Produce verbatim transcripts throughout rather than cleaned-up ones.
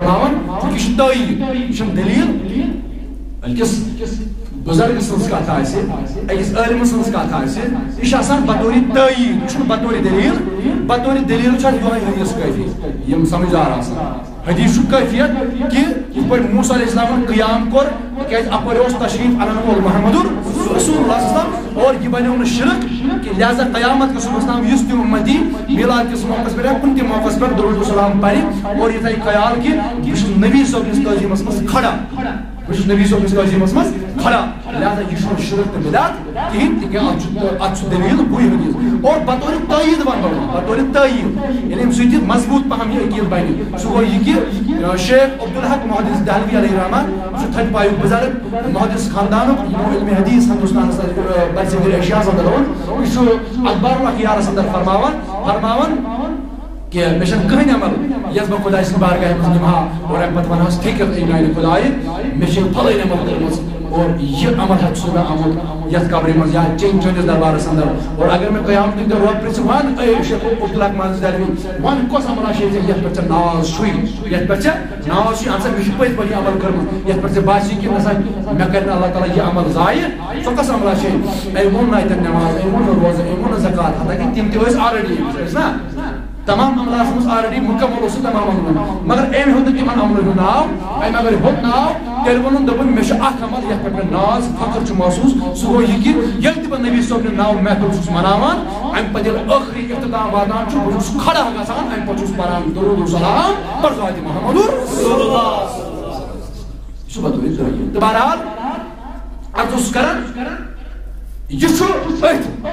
فرماوان، چونکہ یہِ چھُ تٲییٖد، یہِ چھُنہٕ دٔلیٖل۔ أکِس بُزرگہٕ سٕنٛز کتھ آسہِ، أکِس عٲلمہٕ سٕنٛز کتھ آسہِ، یہِ چھُ آسان بطورِ تٲییٖد، یہِ چھُنہٕ بطورِ دٔلیٖل۔ بطورِ دٔلیٖل چھُ اَتھ یِہوٚے حدیث کٲفی، یِم سمجھدار آسن۔ حدیث چھُ کٲفیت کہِ یِتھ پٲٹھۍ موسیٰ علیہ السلامن قیام کوٚر، تِکیازِ اپٲرۍ اوس تشریف انن وول محمد رسول اللہ صلی اللہ علیہ وسلم، اور یہِ بنیو نہٕ شرک کہِ لہذا قیامت کِس صبحس تام یُس تہِ اُمتی میلاد کِس موقعس پٮ۪ٹھ یا کُنہِ تہِ موقعس پٮ۪ٹھ درود و سلام پرِ اور یہِ تھایہِ خیال کہِ بہٕ چھُس نبی صٲبنِس تعظیمس منٛز کھڑا، بہٕ چھُس نبی صٲبنِس تعظیمس منٛز کھڑا، لہذا یہِ چھُنہٕ شرک تہٕ بدعت کِہیٖنۍ، تِکیٛازِ اَتھ چھُ، اَتھ چھُ دٔلیٖل بُے حدیث۔ اور بطورِ تٲییٖد وَنہٕ بہٕ، بطورِ تٲییٖد، یعنی اَمہِ سۭتۍ یہِ مضبوٗط پَہَم یہِ عقیٖد بَنہِ۔ سُہ گوٚو یہِ کہِ، آ، شیخ عبدالحق محدث دہلوی علیہ رحمہ، یہِ چھُ تھدِ پایُک بُزرگ، محدث خاندانُک، یِمو علمِ حدیث ہندوستانَس، آ، برصغیر ایشیاہَس اندر اوٚن۔ یہِ چھُ اخبار الاخیارَس اندر فرماوان، فرماوان، کہ مےٚ چھَنہٕ کٕہٕنۍ عمل یَس بہٕ خۄداے سٕنٛدِ بارگاہہِ منٛز نِمہٕ ہا اور اَمہِ پَتہٕ وَنہٕ ہَس، فِکر اے میٛانہِ خۄدایہِ، مےٚ چھِ یہِ پھلٲنۍ عمل کٔرمٕژ اور یہِ عمل ہٮ۪تھ چھُس بہٕ آمُت یَتھ قبرِ منٛز یا چٲنۍ، چٲنِس دربارَس اندر۔ اور اگر مےٚ قیامتُک دۄہ رۄب پرٛژھِ، وَن اے شیخ عبدالحق محدث دہلوی، وَن کۄس عملہ چھے ژےٚ یَتھ پٮ۪ٹھ ژےٚ ناز چھُے، یَتھ پٮ۪ٹھ ژےٚ ناز چھُے، اَہَن سا مےٚ چھُ پٔزۍ پٲٹھۍ یہِ عمل کٔرمٕژ، یَتھ پٮ۪ٹھ ژےٚ باسہِ کہِ نہ سا مےٚ کَرِ نہٕ اللہ تعالیٰ یہِ عمل ضایع، سۄ کۄس عملہ چھے؟ أمۍ ووٚن نہٕ اَتٮ۪ن نٮ۪ماز، أمۍ ووٚن نہٕ روزٕ، أمۍ ووٚن نہٕ زکوٰۃ، حتیٰ کہِ تِم تہِ ٲسۍ already أمِس ٲسۍ نا۔ تمام عملس منٛز already مکمل اوس سُہ تمام عملن، مگر أمۍ ہیوٚت نہٕ تِمن عملن ہُنٛد ناو۔ أمۍ اگر ہیوٚت ناو، تیٚلہِ ووٚنُن، دوٚپُن، مےٚ چھُ اکھ عمل یتھ پٮ۪ٹھ مےٚ ناز فخر چھُ محسوٗس، سُہ گوٚو یہِ کہِ ییٚلہِ تہِ بہٕ نبی صٲب نہِ ناو محفل چھُس مناوان، امہِ پتہٕ ییٚلہِ ٲخری اختتام واتان چھُ، بہٕ چھُس کھڑا گژھان، امہِ پتہٕ چھُس پران درود و سلام بر ذات محمد رسول اللہ۔ یہِ چھُ بطورِ تٲییٖد۔ تہٕ بہرحال، عرض اوسُس کران، یہِ چھُ أتھۍ،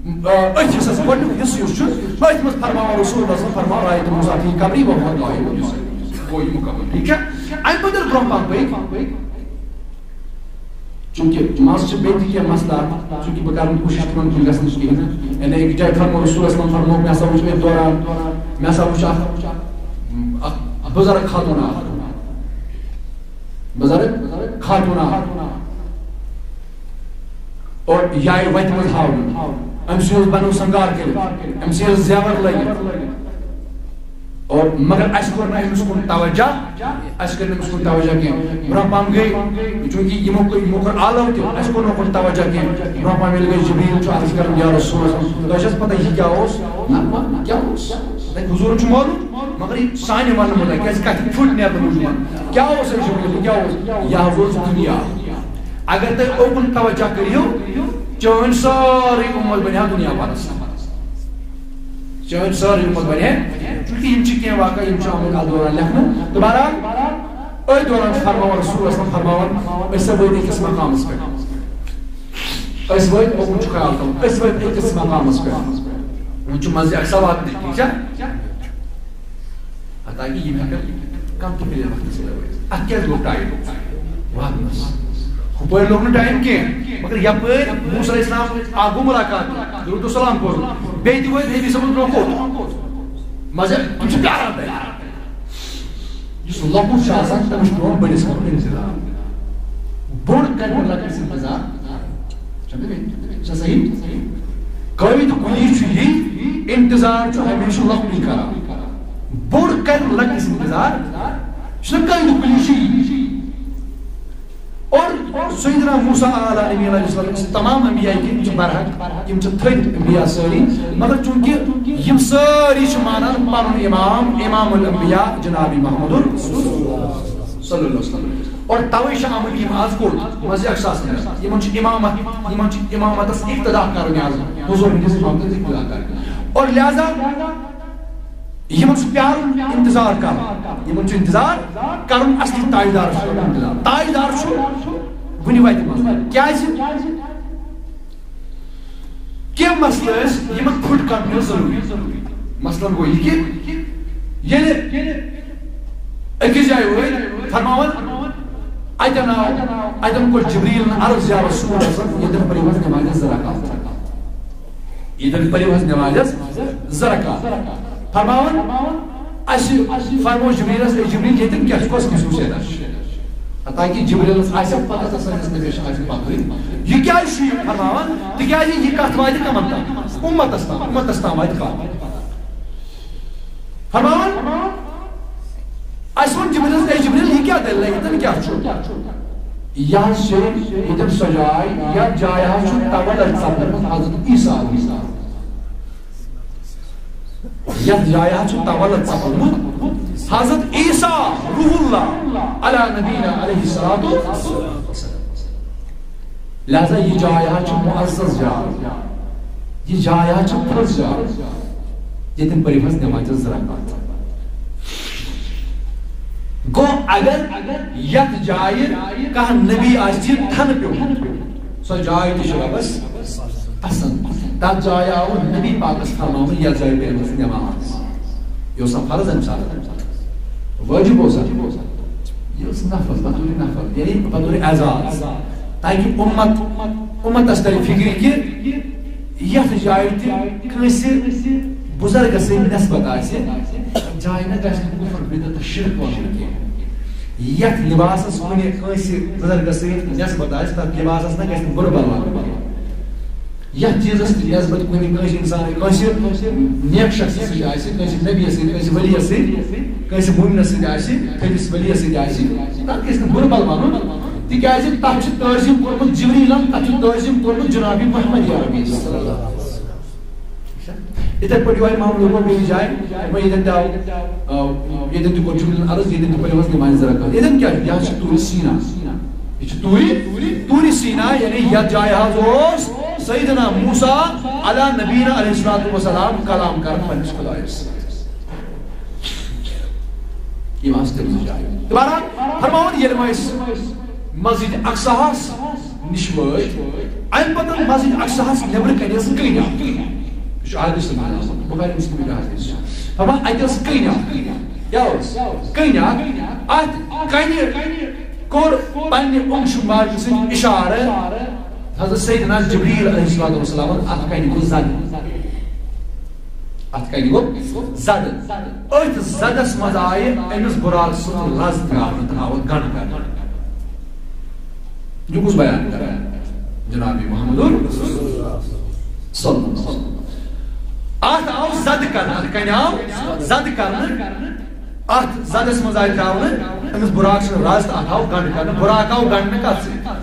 آ، أتھۍ حصس گۄڈٕنیُک حصہٕ یُس چھُ، أتھۍ منٛز فرماوان رسول اللہ صلی اللہ علیہ وسلم، فرماوان، رأیت موسیٰ فی قبری وہو قائم یصلی۔ گوٚو یہِ مُکمل، ٹھیٖک چھا؟ اَمہِ پتہٕ ییٚلہِ برٛونٛہہ پہم پٔکۍ، چوٗنٛکہِ منٛزٕ چھِ بیٚیہِ تہِ کینٛہہ مسلہٕ، چوٗنٛکہِ بہٕ کرٕ نہٕ کوٗشِش تِمن کُن گژھنٕچ کِہیٖنۍ نہٕ۔ یعنی أکِس جایہِ فرموو رسول اللہ صلی اللہ علیہ وسلم، فرموو، مےٚ ہسا وُچھ أتھۍ دوران، مےٚ ہسا وُچھ اکھ، اکھ بُزرگ خاتوٗن اکھ، بُزرگ خاتوٗن اکھ۔ اور یہِ آیہِ وَتہِ منٛز ہاونہٕ۔ أمۍ سٕے اوس بنو سنگار کٔرِتھ، أمۍ سٕے ٲس زیور لٲگِتھ۔ اور مگر اَسہِ کوٚر نہٕ أمِس کُن توجہ، اَسہِ کٔر نہٕ أمِس کُن توجہ کینٛہہ۔ برٛونٛہہ پہم گٔے، چوٗنٛکہِ یِمو کوٚر، یِمو کوٚر آلو تہِ، اَسہِ کوٚر نہٕ کُن توجہ کینٛہہ۔ برٛونٛہہ پہم ییٚلہِ گٔے، جبریٖل چھُ عرض کران، یا رسول اللہ، تۄہہِ چھا پتہ یہِ کیٛاہ اوس؟ نہ، نہ، کیٛاہ اوس؟ تۄہہِ حضوٗرن چھُ معلوم، مگر یہِ سانہِ وننہٕ مطلب، کیٛازِ کتھِ پھُٹ نیرنہٕ موٗجوٗب۔ کیٛاہ اوس أمۍ جبریٖل؟ یہِ کیٛاہ اوس؟ یہِ حظ اوس دُنیا۔ اگر تُہۍ اوکُن توجہ کٔرِو، چٲنۍ سٲرٕے اُمت بنہِ ہا دُنیا پرست۔ چٲنۍ سٲرٕے اُمت بنہِ ہا، چونکہ یِم چھِ کینٛہہ واقعہ، یِم چھِ آمٕتۍ اَتھ دوران لیکھنہٕ۔ تہٕ بہرحال، أتھۍ دوران چھُ فرماوان رسول اللہ صلی اللہ علیہ وسلم فرماوان، أسۍ ہسا وٲتۍ أکِس مقامس پٮ۪ٹھ۔ أسۍ وٲتۍ، اوکُن چھُ خیال تھاوُن، أسۍ وٲتۍ أکِس مقامس پٮ۪ٹھ۔ وۄنۍ چھُ منٛزٕ اکھ سوال تہِ، ٹھیٖک چھا؟ حتیٰ کہ یِم ہٮ۪کن کم تہِ پِلیر وقتس سۭتۍ وٲتِتھ۔ اتھ کیٛازِ لوٚگ ٹایم واتنس؟ ہُپٲرۍ لوٚگ نہٕ ٹایم کینٛہہ، مگر یپٲرۍ موسیٰ علیہ السلام اکھ گوٚو ملاقات، درود و سلام کوٚر، بیٚیہِ تہِ وٲتۍ نبی صٲبُن برونٛہہ کوٚت؟ مگر تِم چھِ پیاران تتہِ۔ یُس لۄکُٹ چھُ آسان، تٔمِس چھُ پٮ۪وان بٔڑِس کَرُن اِنتظار۔ بوٚڑ کَرِ نہٕ لۄکٹِس اِنتظار۔ چھا مےٚ، چھا صحیح؟ قٲیِد کُلی چھُ یی، اِنتظار چھُ ہمیشہِ لۄکٹُے کَران۔ بوٚڑ کَرِ نہٕ لۄکٹِس اِنتظار۔ یُس نہٕ قٲیِد کُلی چھُ یی۔ اور سیدنا موسیٰ علیہ نبینا علیہ السلام، یِم تمام انبیاء کِنۍ چھِ برحق، یِم چھِ تھٔدۍ انبیاء سٲری، مگر چونکہ یِم سٲری چھِ مانان پنُن امام، امام الانبیاء جناب محمد صلی اللہ علیہ وسلم۔ اور توے چھِ آمٕتۍ یِم آز کوٚت؟ مسجد اقصیٰ ہس اندر۔ یِمن چھُ امامت، یِمن چھُ امامتس اقتدا کرُن آز، حضور ہٕنٛدِس امامتس اقتدا کرُن۔ اور لہذا یِمن چھُ پیارُن، انتظار کرُن۔ یِمن چھُ انتظار کرُن، اصلی تاجدار چھُ کرُن انتظار۔ تاجدار چھُ وُنہِ وتہِ منٛز۔ کیازِ؟ کینٛہہ مسلہٕ ٲسۍ، یِمن پھُٹ کڑنُک ضروٗری۔ مثلاً گوٚو یہِ کہِ ییٚلہِ أکِس جایہِ وٲتۍ، فرماوان، اتٮ۪ن آو، اتٮ۪ن کوٚر جبریٖلن عرض، یا رسول اللہ، ییٚتٮ۪ن پٔرِو حظ نمازِ زٕ رکعت۔ ییٚتٮ۪ن پٔرِو حظ نمازِ زٕ رکعت۔ فرماوان، اَسہِ فرموو جبریٖلس، "اے جبریٖل، ییٚتٮ۪ن کیٛاہ چھُ، کۄس خصوٗصیت چھِ؟" تاکہِ جبریٖلس آسہِ پتہ تہٕ سٲنِس نبیَس آسہِ پتہٕے۔ یہِ کیٛازِ چھُ یہِ فرماوان؟ تِکیٛازِ یہِ کتھ واتہِ کمن تام؟ اُمتس تام، اُمتس تام واتہِ کتھ۔ فرماوان، اسہِ ووٚن جبریلس، "اے جبریل، یہِ کیٛاہ دٔلیٖلہ؟ ییٚتٮ۪ن کیٛاہ چھُ؟" یہِ حظ چھِ ییٚتٮ۪ن سۄ جاے، یَتھ جایہِ حظ چھُ تولد سپدمُت حضرت عیسیٰ علیہ السلام۔ یَتھ جایہِ حظ چھُ تولد سپدمُت حضرت عیسیٰ روح اللہ علی نبینا علیہ الصلوۃ والسلام۔ لہذا یہِ جاے حظ چھِ معزز جاے، یہِ جاے حظ چھِ تھٔز جاے، ییٚتٮ۪ن پٔرِو حظ نٮ۪مازِ زٕ رکعت۔ گوٚو اگر یتھ جایہِ کانٛہہ نبی آسہِ تھنہٕ پیوٚمُت، سۄ جاے تہِ چھِ رۄبس پسند۔ تتھ جایہِ آو نبی پاکس فرماوُن، یتھ جایہِ پٔرِو حظ نٮ۪ماز۔ یہِ اوس نہ فرض امہِ ساتہٕ، واجب اوس۔ یہِ اوس نفل، بطور نفل، یعنی بطور اعزاز، تاکہ امت، امتس ترِ فکرِ کہ یتھ جایہِ تہِ کٲنٛسہِ بزرگس سۭتۍ نسبت آسہِ، جایہِ نہ گژھِ نہٕ کفر، بدعت تہٕ شرک وَنُن کینٛہہ۔ یتھ لباسس کُنہِ کٲنٛسہِ بزرگس سۭتۍ نسبت آسہِ، تتھ لباسس نہ گژھِ نہٕ بُرٕ بل وَنُن کینٛہہ۔ یتھ چیٖزس تہِ نسبت کُنہِ کٲنٛسہِ انسان، کٲنٛسہِ نیک شخصس سۭتۍ آسہِ، کٲنٛسہِ نبیس سۭتۍ، کٲنٛسہِ ؤلیس سۭتۍ، کٲنٛسہِ مومنس سۭتۍ آسہِ، تھٔدِس ؤلیس سۭتۍ آسہِ، تتھ گژھِ نہٕ بُرٕ بل وَنُن، تِکیازِ تتھ چھُ تعظیم کوٚرمُت جبریلن، تتھ چھُ تعظیم کوٚرمُت جناب محمد عربی۔ یِتھے پٲٹھۍ یِہوٚے معاملہٕ گوٚو بیٚیہِ جایہِ، وۄنۍ ییٚتٮ۪ن تہِ آو، آ، ییٚتٮ۪ن تہِ کوٚر جبریلن عرض، ییٚتٮ۪ن تہِ پٔرِو حظ نٮ۪مازِ زٕ رکعت۔ ییٚتٮ۪ن کیٛاہ چھُ؟ یہِ حظ چھُ طورِ سینا۔ یہِ چھُ طورِ، طورِ سینا، یعنی یتھ جایہِ حظ اوس سیدنا موسیٰ علی نبینا علیہ الصلوۃ والسلام کلام کران پننِس خدایس سۭتۍ۔ یِم آسہٕ تِم زٕ جایہِ۔ تہٕ بہرحال، فرماوان ییٚلہِ وۄنۍ أسۍ مسجد اقصاہس نِش وٲتۍ، اَمہِ پتہٕ مسجد اقصاہس نٮ۪برٕ کنہِ ٲس کٔنۍ اکھ۔ یہِ چھُ احادیثن منٛز آمُت، بخاری مسلم کہِ حدیث چھُ۔ فرماوان، اتہِ ٲس کٔنۍ اکھ۔ کیٛاہ اوس؟ کٔنۍ اکھ۔ اتھ کنہِ کوٚر پننہِ اونٛگجہِ ماجہِ سۭتۍ اشارٕ حضرت سیدنا جبریل علیہ الصلوۃ والسلامن، اتھ کنہِ گوٚو زدٕ۔ اتھ کنہِ گوٚو زدٕ۔ أتھۍ زدس منٛز آیہِ أمِس براق سٕنٛز رز ترٛاونہٕ تہٕ آوُکھ گنٛڈ کرنہٕ۔ یہِ کُس بیان کران؟ جناب محمد صلی اللہ علیہ وسلم۔ اتھ آو زدٕ کرنہٕ، اتھ کنہِ آو زدٕ کرنہٕ۔ اتھ زدس منٛز آیہِ ترٛاونہٕ أمِس براق سٕنٛز رز تہٕ اتھ آو گنٛڈ کرنہٕ۔ براق آو گنٛڈنہٕ کتھ سۭتۍ؟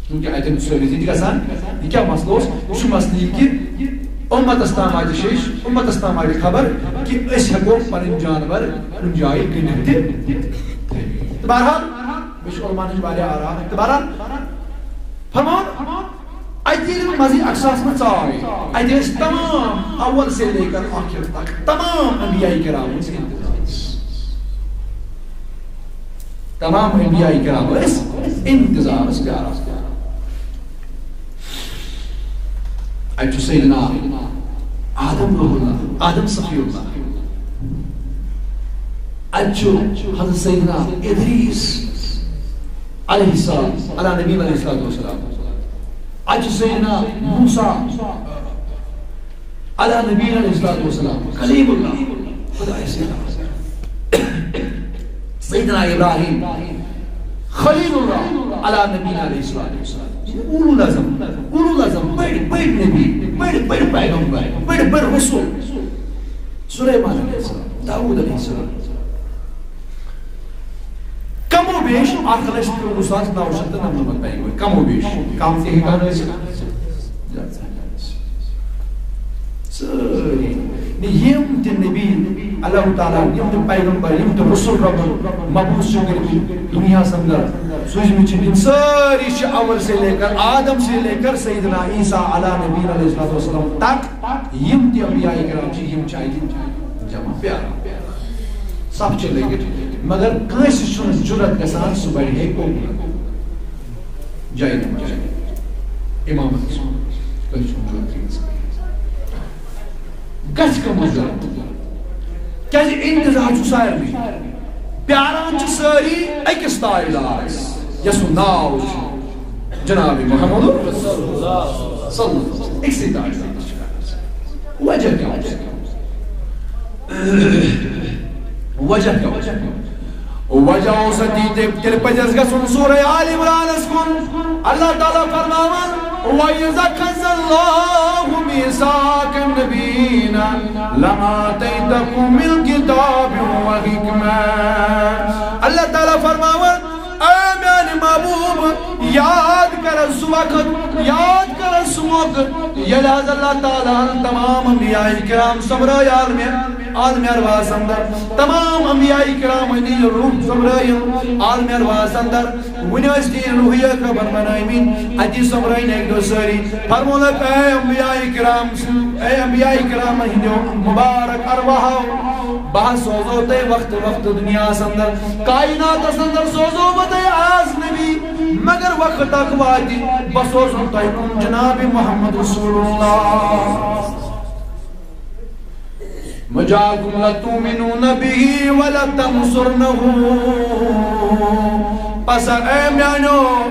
کیونکہ اتٮ۪ن چھُ سٲری زِٹھۍ گژھان۔ یہِ کیٛاہ مسلہٕ اوس؟ یہِ چھُ مسلہٕ یہِ کہِ اُمتس تام واتہِ شیٚش، اُمتس تام واتہِ خبر کہِ أسۍ ہٮ۪کو پنٕنۍ جانور کُنہِ جایہِ گٔنڈِتھ تہِ۔ تہٕ بہرحال، مےٚ چھُ علماہن ہٕنٛدۍ واریاہ آرا۔ تہٕ بہرحال، فرماوان، اتہِ ییٚلہِ مسجد اقصاہس منٛز ژاے، اتہِ ٲسۍ تمام اول سے لے کر آخر تک تمام انبیاء کرام ٲسۍ انتظارس۔ تمام انبیاء کرام ٲسۍ انتظارس پیاران۔ اتہِ چھُ سیدنا آدم روح اللہ، آدم صفی اللہ۔ اتہِ چھُ حضرت سیدنا ادریس علیہ السلام، علی نبینا علیہ الصلوۃ والسلام۔ اتہِ چھُ سیدنا موسیٰ علی نبینا علیہ الصلوۃ والسلام، کلیم اللہ، خدایس سۭتۍ۔ سیدنا ابراہیم خلیل اللہ علی نبینا علیہ الصلوۃ والسلام۔ یہِ اولو العزم، اولو العزم، بٔڑۍ بٔڑۍ نبی، بٔڑۍ بٔڑۍ پیغمبر، بٔڑۍ بٔڑۍ رسول۔ سلیمان علیہ السلام، داؤد علیہ السلام۔ کم و بیش اکھ لچھ ترٛوٚوُہ ساس نو شیٚتھ تہٕ نَمنَمَتھ پیغمبر، کم و بیش، کم تہِ ہیٚکہِ ہا ٲسِتھ۔ سٲری۔ نہ، یِم تہِ نبی اللہ تعالیٰ، یِم تہِ پیغمبر، یِم تہِ رسول ربن مبعوث چھِ کٔرمٕتۍ دُنیاہس اندر، سوٗزمٕتۍ چھِ، یِم سٲری چھِ اول سے لے کر، آدم سے لے کر سیدنا عیسیٰ علی نبینا علیہ الصلوۃ والسلام تک، یِم تہِ انبیاء کرام چھِ، یِم چھِ اتہِ جمع پیاران۔ صف چھِ لٔگِتھ، مگر کٲنٛسہِ چھُنہٕ جُرت گژھان سُہ بَڑِ ہے کوٚت۔ جایہِ نماز، امامت، کٲنٛسہِ چھُنہٕ جُرت گژھان۔ گژھِ کَمَن جُرت؟ کیٛازِ انتظار چھُ سارنٕے۔ پیاران چھِ سٲری أکِس تاجدارس، یَسُنٛد ناو چھُ جناب محمد رسول اللہ صلی اللہ علیہ وسلم۔ أکسٕے تاجدارس چھِ پیاران۔ وجہ کیٛاہ اوس؟ وجہ کیٛاہ اوس؟ وجہ اوس اَتی، تیٚلہِ پَزِ اَسہِ گژھُن سورہ آل عمرانَس کُن۔ اللہ تعالیٰ فرماوان، وَإِذَا أَخَذَ اللَّهُ ميثاق النبيين لما آتيتكم من كتاب وحكمة. اللہ تعالیٰ فرماوان، اے میانہِ محبوب، یاد کر سُہ وقت، یاد کر سُہ موقع، ییٚلہِ حظ اللہ تعالیٰ ہن تمام انبیاء کرام سۄمبرٲے عالمہِ، عالمہِ ارواحس اندر، تمام انبیاء کرام ہٕنٛدۍ روح سۄمبرٲیِن عالمہِ ارواحس اندر۔ وُنہِ ٲسۍ تِہنٛدۍ روحیہ خبر بنٲومٕتۍ، اتی سۄمبرٲے اکہِ دۄہ سٲری۔ فرموونکھ، اے انبیاء کرام، اے انبیاء کرام ہٕنٛدیو مبارک ارواحو، بہٕ حظ سوزو تۄہہِ وقتہٕ وقتہٕ دُنیاہس اندر، کائناتس اندر سوزو بہٕ تۄہہِ آز نبی، مگر وقت اکھ واتہِ، بہٕ سوزن تۄہہِ کُن جناب محمد رسول اللہ۔ وجاءكم لتؤمنن به ولتنصرنه۔ پس اے میانیو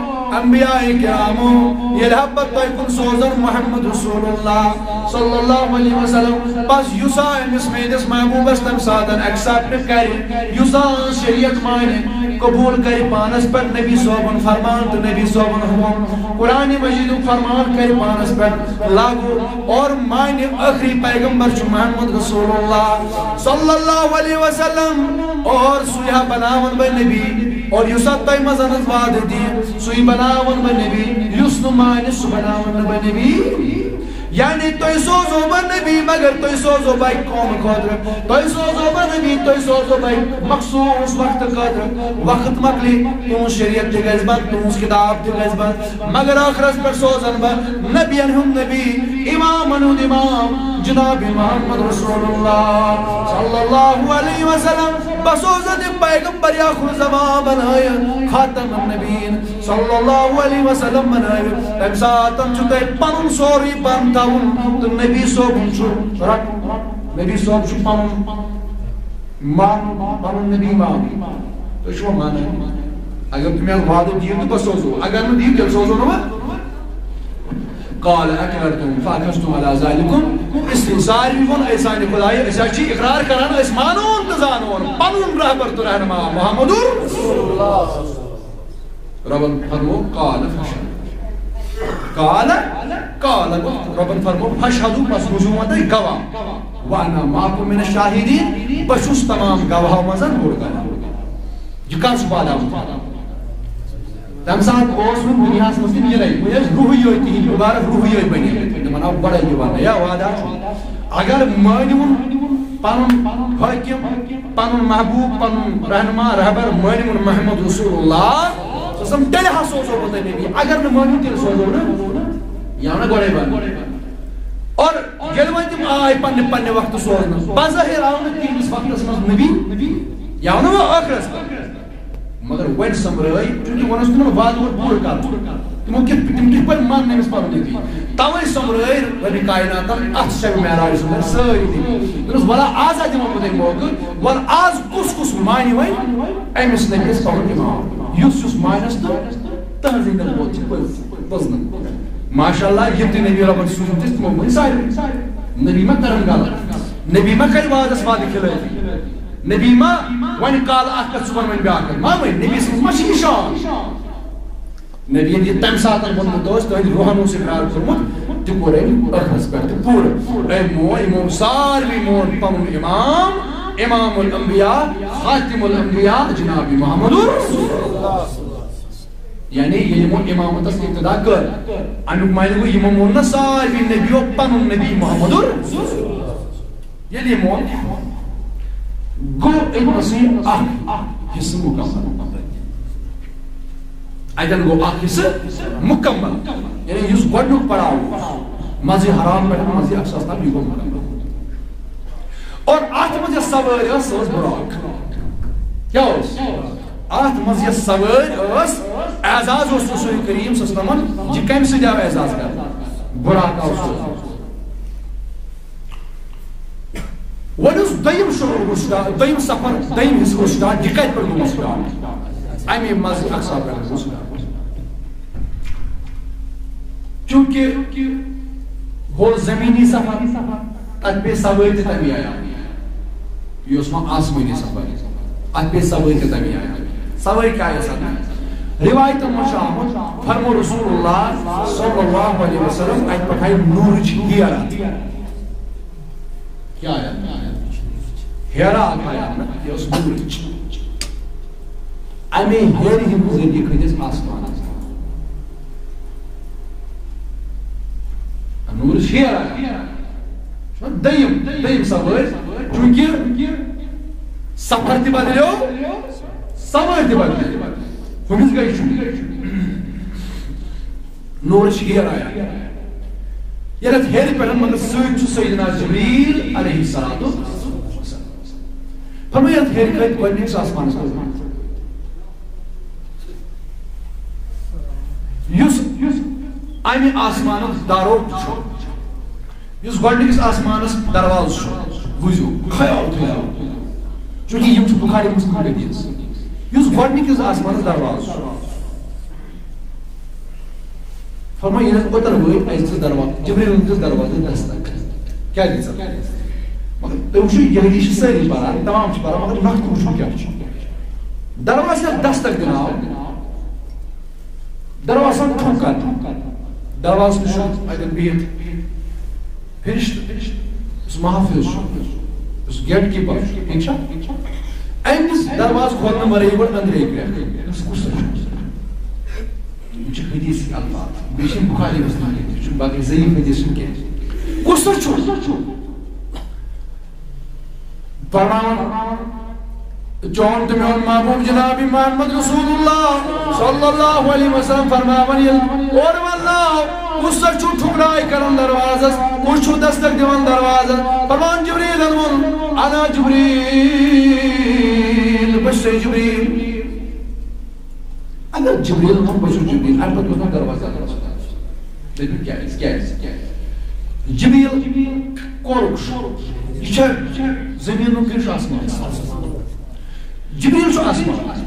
انبیاء کرامو، ییٚلہِ ہا بہٕ تۄہہِ کُن سوزن محمد رسول اللہ صلی اللہ علیہ وسلم، پس یُس ہا أمِس میٲنِس محبوبس تمہِ ساتن accept کرِ، یُس ہا شریعت مانہِ، قبول کرِ پانس پٮ۪ٹھ، نبی صٲبُن فرمان تہٕ نبی صٲبُن حکم، قرآن مجیدُک فرمان کرِ پانس پٮ۪ٹھ لاگو اور مانہِ ٲخری پیغمبر چھُ محمد رسول اللہ صلی اللہ علیہ وسلم، اور سُے ہا بناون بہٕ نبی، اور یُس ہا تۄہہِ منٛز وعدٕ دِیہِ، سُے بناون بہٕ نبی، یُس نہٕ مانہِ، سُہ بناون نہٕ بہٕ نبی۔ یعنی تۄہہِ سوزو بہٕ نبی، مگر تۄہہِ سوزو بہٕ اَکہِ قومہٕ خٲطرٕ، تۄہہِ سوزو بہٕ نبی، تۄہہِ سوزو بہٕ اَکہِ مخصوٗص وقتہٕ خٲطرٕ۔ وقت مۄکلہِ، تُہُنٛد شریعت تہِ گژھِ بنٛد، تُہٕنٛز کِتاب تہِ گژھِ بنٛد، مگر ٲخرس پٮ۪ٹھ سوزن بہٕ نبین ہُنٛد نبی، امامن ہُنٛد امام، جناب محمد رسول اللہ صلی اللہ علیہ وسلم۔ بہٕ سوزن یہِ پیغمبر آخر الزمان بنٲیِتھ، خاتم النبیین صلی اللہ علیہ وسلم بنٲیِتھ۔ تمہِ ساتن چھُ تۄہہِ پنُن سورُے پن تھاوُن تہٕ نبی صٲبُن چھُ رٹُن۔ نبی صٲب چھُ پنُن مانُن، پنُن نبی مانُن۔ تُہۍ چھِوا مانان؟ اگر تُہۍ مےٚ وعدٕ دِیِو تہٕ بہٕ سوزو، اگر نہٕ دِیِو تیٚلہِ سوزو نہٕ بہٕ۔ قال اقررتم فاخذتم على ذلكم۔ اس لیے ساروی ووٚن، اے سانہِ خدایہِ، أسۍ حظ چھِ اقرار کران، أسۍ مانون تہٕ زانون پنُن رہبر تہٕ رہنما محمد رسول اللہ۔ ربن فرمو، قال فاشهدوا۔ قال، قال گوٚو، ربن فرمو، فاشهدوا، پس روٗزِو وۄنۍ تُہۍ گواہ۔ وانا معكم من الشاهدين، بہٕ چھُس تمام گواہو منٛز بوٚڑ گواہ۔ یہِ کر چھُ وعدٕ آمُت؟ تَمہِ ساتہٕ اوس نہٕ دُنیاہَس منٛز تِم یِنَے، وۄنۍ ٲسۍ روحٕے یٲتۍ تِہِنٛدۍ مُبارک، روحٕے یٲتۍ بَنیمٕتۍ۔ تِمَن آو گۄڈَے یہِ وَننہٕ، یا وعدٕ آو۔ اگر مٲنِوُن پَنُن حٲکِم، پَنُن محبوٗب، پَنُن رہنما، رہبر مٲنِوُن محمد رسول اللہ صلی اللہ علیہ وسلم، تیٚلہِ ہا سوزو بہٕ تۄہہِ نبی۔ اگر نہٕ مٲنِو، تیٚلہِ سوزو نہٕ، یا نہٕ گۄڈَے وَنہٕ۔ اور ییٚلہِ وۄنۍ تِم آے پننہِ پننہِ وقتہٕ سوزنہٕ، بظٲہِر آو نہٕ تِہنٛدِس وقتس منٛز نبی، یا ونو وۄنۍ ٲخرس منٛز۔ مگر وۄنۍ سۄمبرٲے، چونکہ وۄنۍ اوس تِمن وعدٕ گۄڈٕ پوٗرٕ کرُن۔ تِمو کِتھ، تِم کِتھ پٲٹھۍ مان نٔمِس پنُن نبی؟ توے سۄمبرٲے ربِ کایناتن اتھ شبِ معراج منٛز سٲری نبی۔ دوٚپنس، ولا آز دِمو بہٕ تۄہہِ موقعہٕ، وَلہٕ آز کُس کُس مانہِ وۄنۍ أمِس نبیَس پنُن امام؟ یُس یُس مانٮ۪س تہٕ تہنٛزٕے نبوت چھِ پٔز، پٔزنہٕ۔ ماشاءاللہ، یِم تہِ نبی ربن سوٗزمٕتۍ ٲسۍ، تِمو مٲنۍ سارے۔ نبی ما کرن غلط؟ نبی ما کرِ وعدس وعدٕ خلٲفی؟ نبی ما ونہِ کالہٕ اکھ کتھ، صُبحن ونہِ بیٛاکھ کتھ؟ ما ونہِ۔ نبی سٕنٛز ما چھِ یہِ شان؟ نبی ییٚلہِ یہِ تمہِ ساتن ووٚنمُت اوس، تُہنٛدِ روحن اوس اقرار کوٚرمُت، تہِ کوٚر أمۍ ٲخرس پٮ۪ٹھ تہِ پوٗرٕ۔ أمۍ مون، یِمو ساروٕے مون پنُن امام، امام الانبیاء، خاتم الانبیاء، جناب محمد رسول اللہ۔ یعنی ییٚلہِ یِمو امامتس ابتدا کٔر، امیُک معنی گوٚو، یِمو مون نہ ساروٕے نبیو پنُن نبی محمد رسول۔ ییٚلہِ یِمو گوٚو أمۍ ٲسٕے اکھ حصہٕ مکمل۔ اتٮ۪ن گوٚو اکھ حصہٕ مکمل۔ یعنی یُس گۄڈٕنیُک پڑاو اوس، مسجد حرام پٮ۪ٹھ مسجد اقصیٰ تام، یہِ گوٚو مکمل۔ اور اتھ منٛز یۄس سوٲرۍ ٲس، سۄ ٲس براق۔ کیٛاہ اوس؟ اتھ منٛز یۄس سوٲرۍ ٲس، اعزاز اوس رسول کریم صلی اللہ علیہ وسلمن، یہِ کمہِ سۭتۍ آو اعزاز کرنہٕ؟ براق آو سوزنہٕ۔ وۄنۍ اوس دوٚیِم شعب گوٚو start، دوٚیِم سفر، دوٚیِم حصہٕ گوٚو start، یہِ کتہِ پٮ۪ٹھ گوٚو start؟ اَمے مسجد اقصیٰ پٮ۪ٹھ گوٚو start۔ چونکہ گوٚو زمینی سفر، تتھ پیٚیہِ سوٲرۍ تہِ تَمی آیہِ۔ یہِ اوس وۄنۍ آسمٲنی سفر، اتھ پیٚیہِ سوٲرۍ تہِ تَمی آیہِ۔ سوٲرۍ کیٛاہ ٲس اتھ؟ روایتن منٛز چھُ آمُت، فرمو رسول اللہ صلی اللہ علیہ وسلم، اتہِ پٮ۪ٹھ آیہِ نوٗرٕچ ہیر۔ کیٛاہ آیہِ؟ ہیرا اکھ آیہِ، یہِ ٲس نوٗرٕچ۔ اَمے ہیرِ ہٕنٛدِ ذٔریعہٕ کھٔتۍ أسۍ آسمانس۔ نوٗرٕچ ہیر آیہِ۔ چھُنہ دوٚیِم، دوٚیِم سوٲرۍ، چوٗنٛکہِ سفر تہِ بدلیو، سوٲرۍ تہِ بدلیو۔ ہُمِس گٔے چھُٹی۔ نوٗرٕچ ہیر آیہِ۔ ییٚلہِ اَتھ ہیرِ پٮ۪ٹھ، مگر سۭتۍ چھُ سیدنا جبریل علیہ الصلوۃ والسلام۔ فرمٲیِو، اَتھ ہیرِ کھٔتۍ گۄڈٕنِکِس آسمانَس پٮ۪ٹھ۔ یُس، یُس اَمہِ آسمانُک دارو چھُ، یُس گۄڈٕنِکِس آسمانَس دروازٕ چھُ، بوٗزِو، خیال تھٲیِو، چوٗنٛکہِ یِم چھِ بُخاری مُسلِم حدیث۔ یُس گۄڈٕنِکِس آسمانَس دروازٕ چھُ، فرمٲیِو، ییٚلہِ أسۍ اوتَر وٲتۍ، اَسہِ دِژ دروازٕ، جبریلَن دِژ دروازَس دستک۔ کیٛاہ دِژ؟ مگر تُہۍ وٕچھِو، یہِ، یہِ چھِ سٲری پَران، تمام چھِ پَران، مگر نقطہٕ وٕچھِو کیٛاہ چھُ۔ دروازَس ییٚلہِ دستک دِنہٕ آو، دروازَس ٹھُک کَرنہٕ۔ دروازَس نِش چھُ اَتٮ۪ن بِہِتھ فرشتہٕ، یُس محافظ چھُ، یُس گیٹ کیٖپر چھُ، ٹھیٖک چھا؟ أمِس دروازٕ کھولنہٕ ورٲیی گۄڈٕ أنٛدرے پٮ۪ٹھ، أمِس کُس چھُ؟ یِم چھِ حدیث الفاظ، بیٚیہِ چھِ یِم بخاری مسلم کینٛہہ، یہِ چھُنہٕ باقٕے ضعیف حدیث چھُنہٕ کینٛہہ۔ کُس سا چھُ؟ فرماوان، چون تہٕ میون محبوب جناب محمد رسول اللہ صلی اللہ علیہ وسلم فرماوان، ییٚلہِ اورٕ ونناو، کُس سا چھُ ٹھُکراے کران دروازس، کُس چھُ دستک دِوان دروازس؟ فرمان جبریلن ووٚن، انا جبریل، بہٕ چھُسے جبریل۔ اگر جبریل ووٚن، بہٕ چھُس جبریل، اَمہِ پتہٕ اوس نہٕ دروازٕ دروازٕ۔ دٔپِو، کیٛازِ؟ کیٛازِ؟ کیٛازِ؟ جبریل کورُک چھُ؟ یہِ چھا زٔمیٖنُک کِنہٕ چھُ آسمانُک؟ جبریل چھُ آسمان۔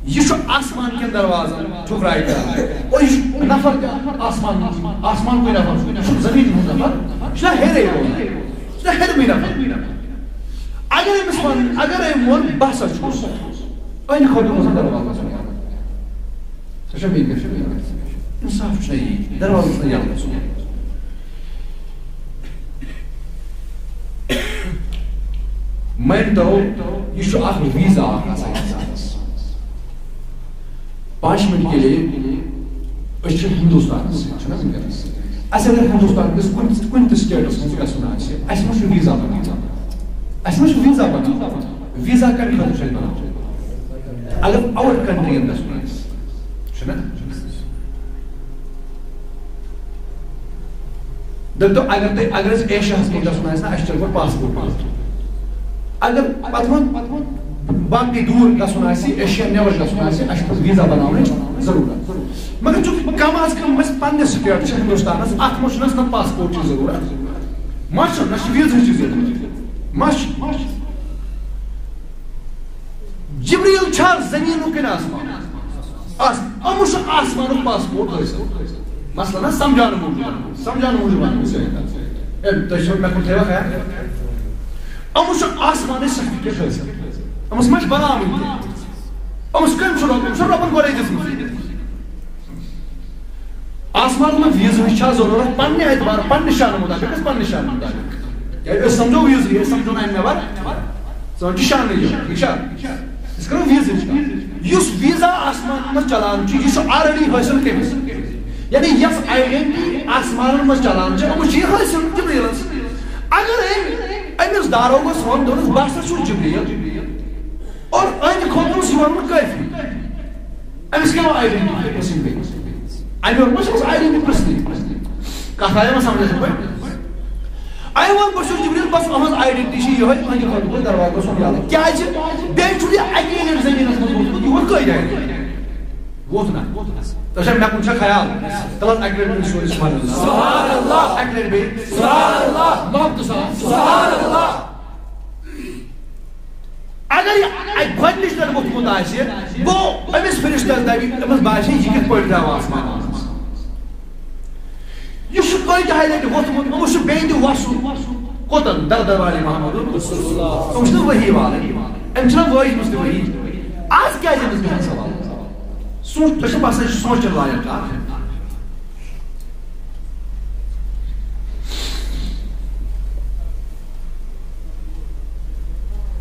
یہِ چھُ آسمان کٮ۪ن دروازن ٹھُکراے کران۔ اور یہِ چھُ نفر تہِ آسمان، آسمان کُے نفر چھُ، یہِ چھُ زٔمیٖن ہُنٛد نفر، یہِ چھُ ہیٚرے روزان، یہِ چھُ ہیٚرمٕے نفر۔ اگر أمِس وَن، اگر أمۍ ووٚن، بہٕ ہسا چھُس، أہنٛدِ خٲطرٕ اوس نہٕ دروازٕ آسان یَلہٕ۔ سۄ چھےٚ میٛٲنۍ کَتھ، چھےٚ میٛٲنۍ کَتھ۔ اِنصاف چھُنہ یی، دروازٕ اوس نہٕ یَلہٕ گژھُن۔ مٲنۍ تو، یہِ چھُ اکھ ویٖزا اکھ آسان اِنسانَس۔ پانٛچ منٹ کے لیے أسۍ چھِ ہِندُستانَس سۭتۍ، چھُنہ وٕنکیٚنَس؟ اَسہِ اگر ہِندُستان کِس کُنہِ، کُنہِ تہِ سٹیٹَس منٛز گژھُن آسہِ، اَسہِ ما چھُ ویٖزا بَناوُن؟ اَسہِ ما چھُ ویٖزا بَناوُن؟ ویٖزا کَمہِ خٲطرٕ چھُ اَسہِ بَناوُن؟ اگر آوُٹ کَنٹرٛیٖیَن گژھُن آسہِ، چھُنہ؟ دٔپتو، اگر تۄہہِ، اگر اَسہِ ایشیاہَس منٛز گژھُن آسہِ نہ، اَسہِ چھُ گۄڈٕ پاسپورٹ آسُن۔ اگر پَتہٕ وۄنۍ باقٕے دوٗر گژھُن آسہِ، ایشیا نٮ۪بر گژھُن آسہِ، اَسہِ چھُ پَتہٕ ویٖزا بَناونٕچ ضروٗرت۔ مگر چونکہ کم از کم اَسہِ پننہِ سٹیٹ چھِ ہندوستانس، اَتھ منٛز چھُنہٕ اَسہِ نہ پاسپورٹ چہِ ضروٗرت، ما چھُ، نہ چھُ ویٖزا چہِ ضروٗرت، ما چھُ؟ جبریل چھا زٔمیٖنُک کِنہٕ آسمان؟ آس-، یِمو چھُ آسمانُک پاسپورٹ حٲصِل۔ مثلاً حظ سمجھاونہٕ موٗجوٗب، سمجھاونہٕ موٗجوٗب وَنہٕ بہٕ ژےٚ۔ اے، تُہۍ چھِو، مےٚ کُن تھٲیوا خیال؟ یِمو چھُ آسمانٕچ سرٹیفکیٹ حٲصِل۔ یِمس ما چھِ بناوٕنۍ تہِ؟ یِمس کٔمۍ چھُ رۄب؟ أمِس چھُ رۄبن گۄڈَے دِژمٕژ۔ آسمان منٛز ویٖزاہٕچ چھا ضروٗرت؟ پننہِ اعتبار، پننہِ شانہٕ مطابق، أسۍ پننہِ شانہٕ مطابق۔ کیٛازِ أسۍ سمجھو ویٖزٕ، أسۍ سمجھو نہٕ اَمہِ نٮ۪بر۔ ژٕ وَن چھِ شانہٕ یہِ، ٹھیٖک چھا؟ أسۍ کرو ویٖزٕچ کَتھ۔ یُس ویٖزا آسمان منٛز چلان چھُ، یہِ چھُ already حٲصِل کٔمِس؟ یعنی یۄس identity آسمانن منٛز چلان چھِ، یِمو چھِ یہِ حٲصِل جبریٖلس۔ اگر أمۍ، أمِس دارو گوٚژھ وَنُن، دوٚپنَس، "بہٕ ہسا چھُس جبریٖل"، اور أہنٛدِ خٲطرٕ اوس یہِ وَنُن کٲفی۔ أمِس کیٛاہ آو identity پرٛژھٕنۍ بیٚیہِ؟ اَمہِ یورٕ ما چھِ أمِس identity پرٛژھنٕے؟ کَتھ آیہِ وۄنۍ سمجھس یِتھ پٲٹھۍ؟ اَمہِ وۄنۍ بہٕ چھُس جبریٖل، بس أہٕنٛز identity چھِ یِہوٚے، أہٕنٛدِ خٲطرٕ گوٚو دروازٕ گژھُن یَلہٕ۔ کیٛازِ؟ بیٚیہِ چھُ یہِ اَکے لَٹہِ زٔمیٖنَس منٛز ووٚتھمُت، یہِ ووٚتھ کٔہۍ آیہِ؟ ووٚتھ نہ؟ تۄہہِ چھا مےٚ کُن چھا خیال؟ تَلہٕ حظ اَکہِ لَٹہِ بیٚیہِ سورُے سبحان اللہ۔ سبحان اللہ۔ اَکہِ لَٹہِ بیٚیہِ۔ سبحان اللہ۔ محبتہٕ سان۔ سبحان اللہ۔ اگر یہِ اَکہِ گۄڈٕنِچ لَٹہِ ووٚتھمُت آسہِ، گوٚو أمِس فرشتَس دَپہِ، أمِس باسہِ، یہِ کِتھ پٲٹھۍ درٛاو آسمانَس منٛز؟ یہِ چھُ کٲتِہہِ لَٹہِ ووٚتھمُت، أمِس چھُ بیٚیہِ تہِ وَسُن۔ کوٚتَن؟ دَغدَغہٕ والے محمد رسول اللہ۔ أمِس چھُنہٕ وحی والٕنۍ۔ أمِس چھُنہٕ وٲجمٕژ تہِ وحی۔ آز کیٛازِ أمِس بیٚہن سوال؟ سونچ، تۄہہِ چھُ باسان، یہِ چھُ سونچن لایق کتھ۔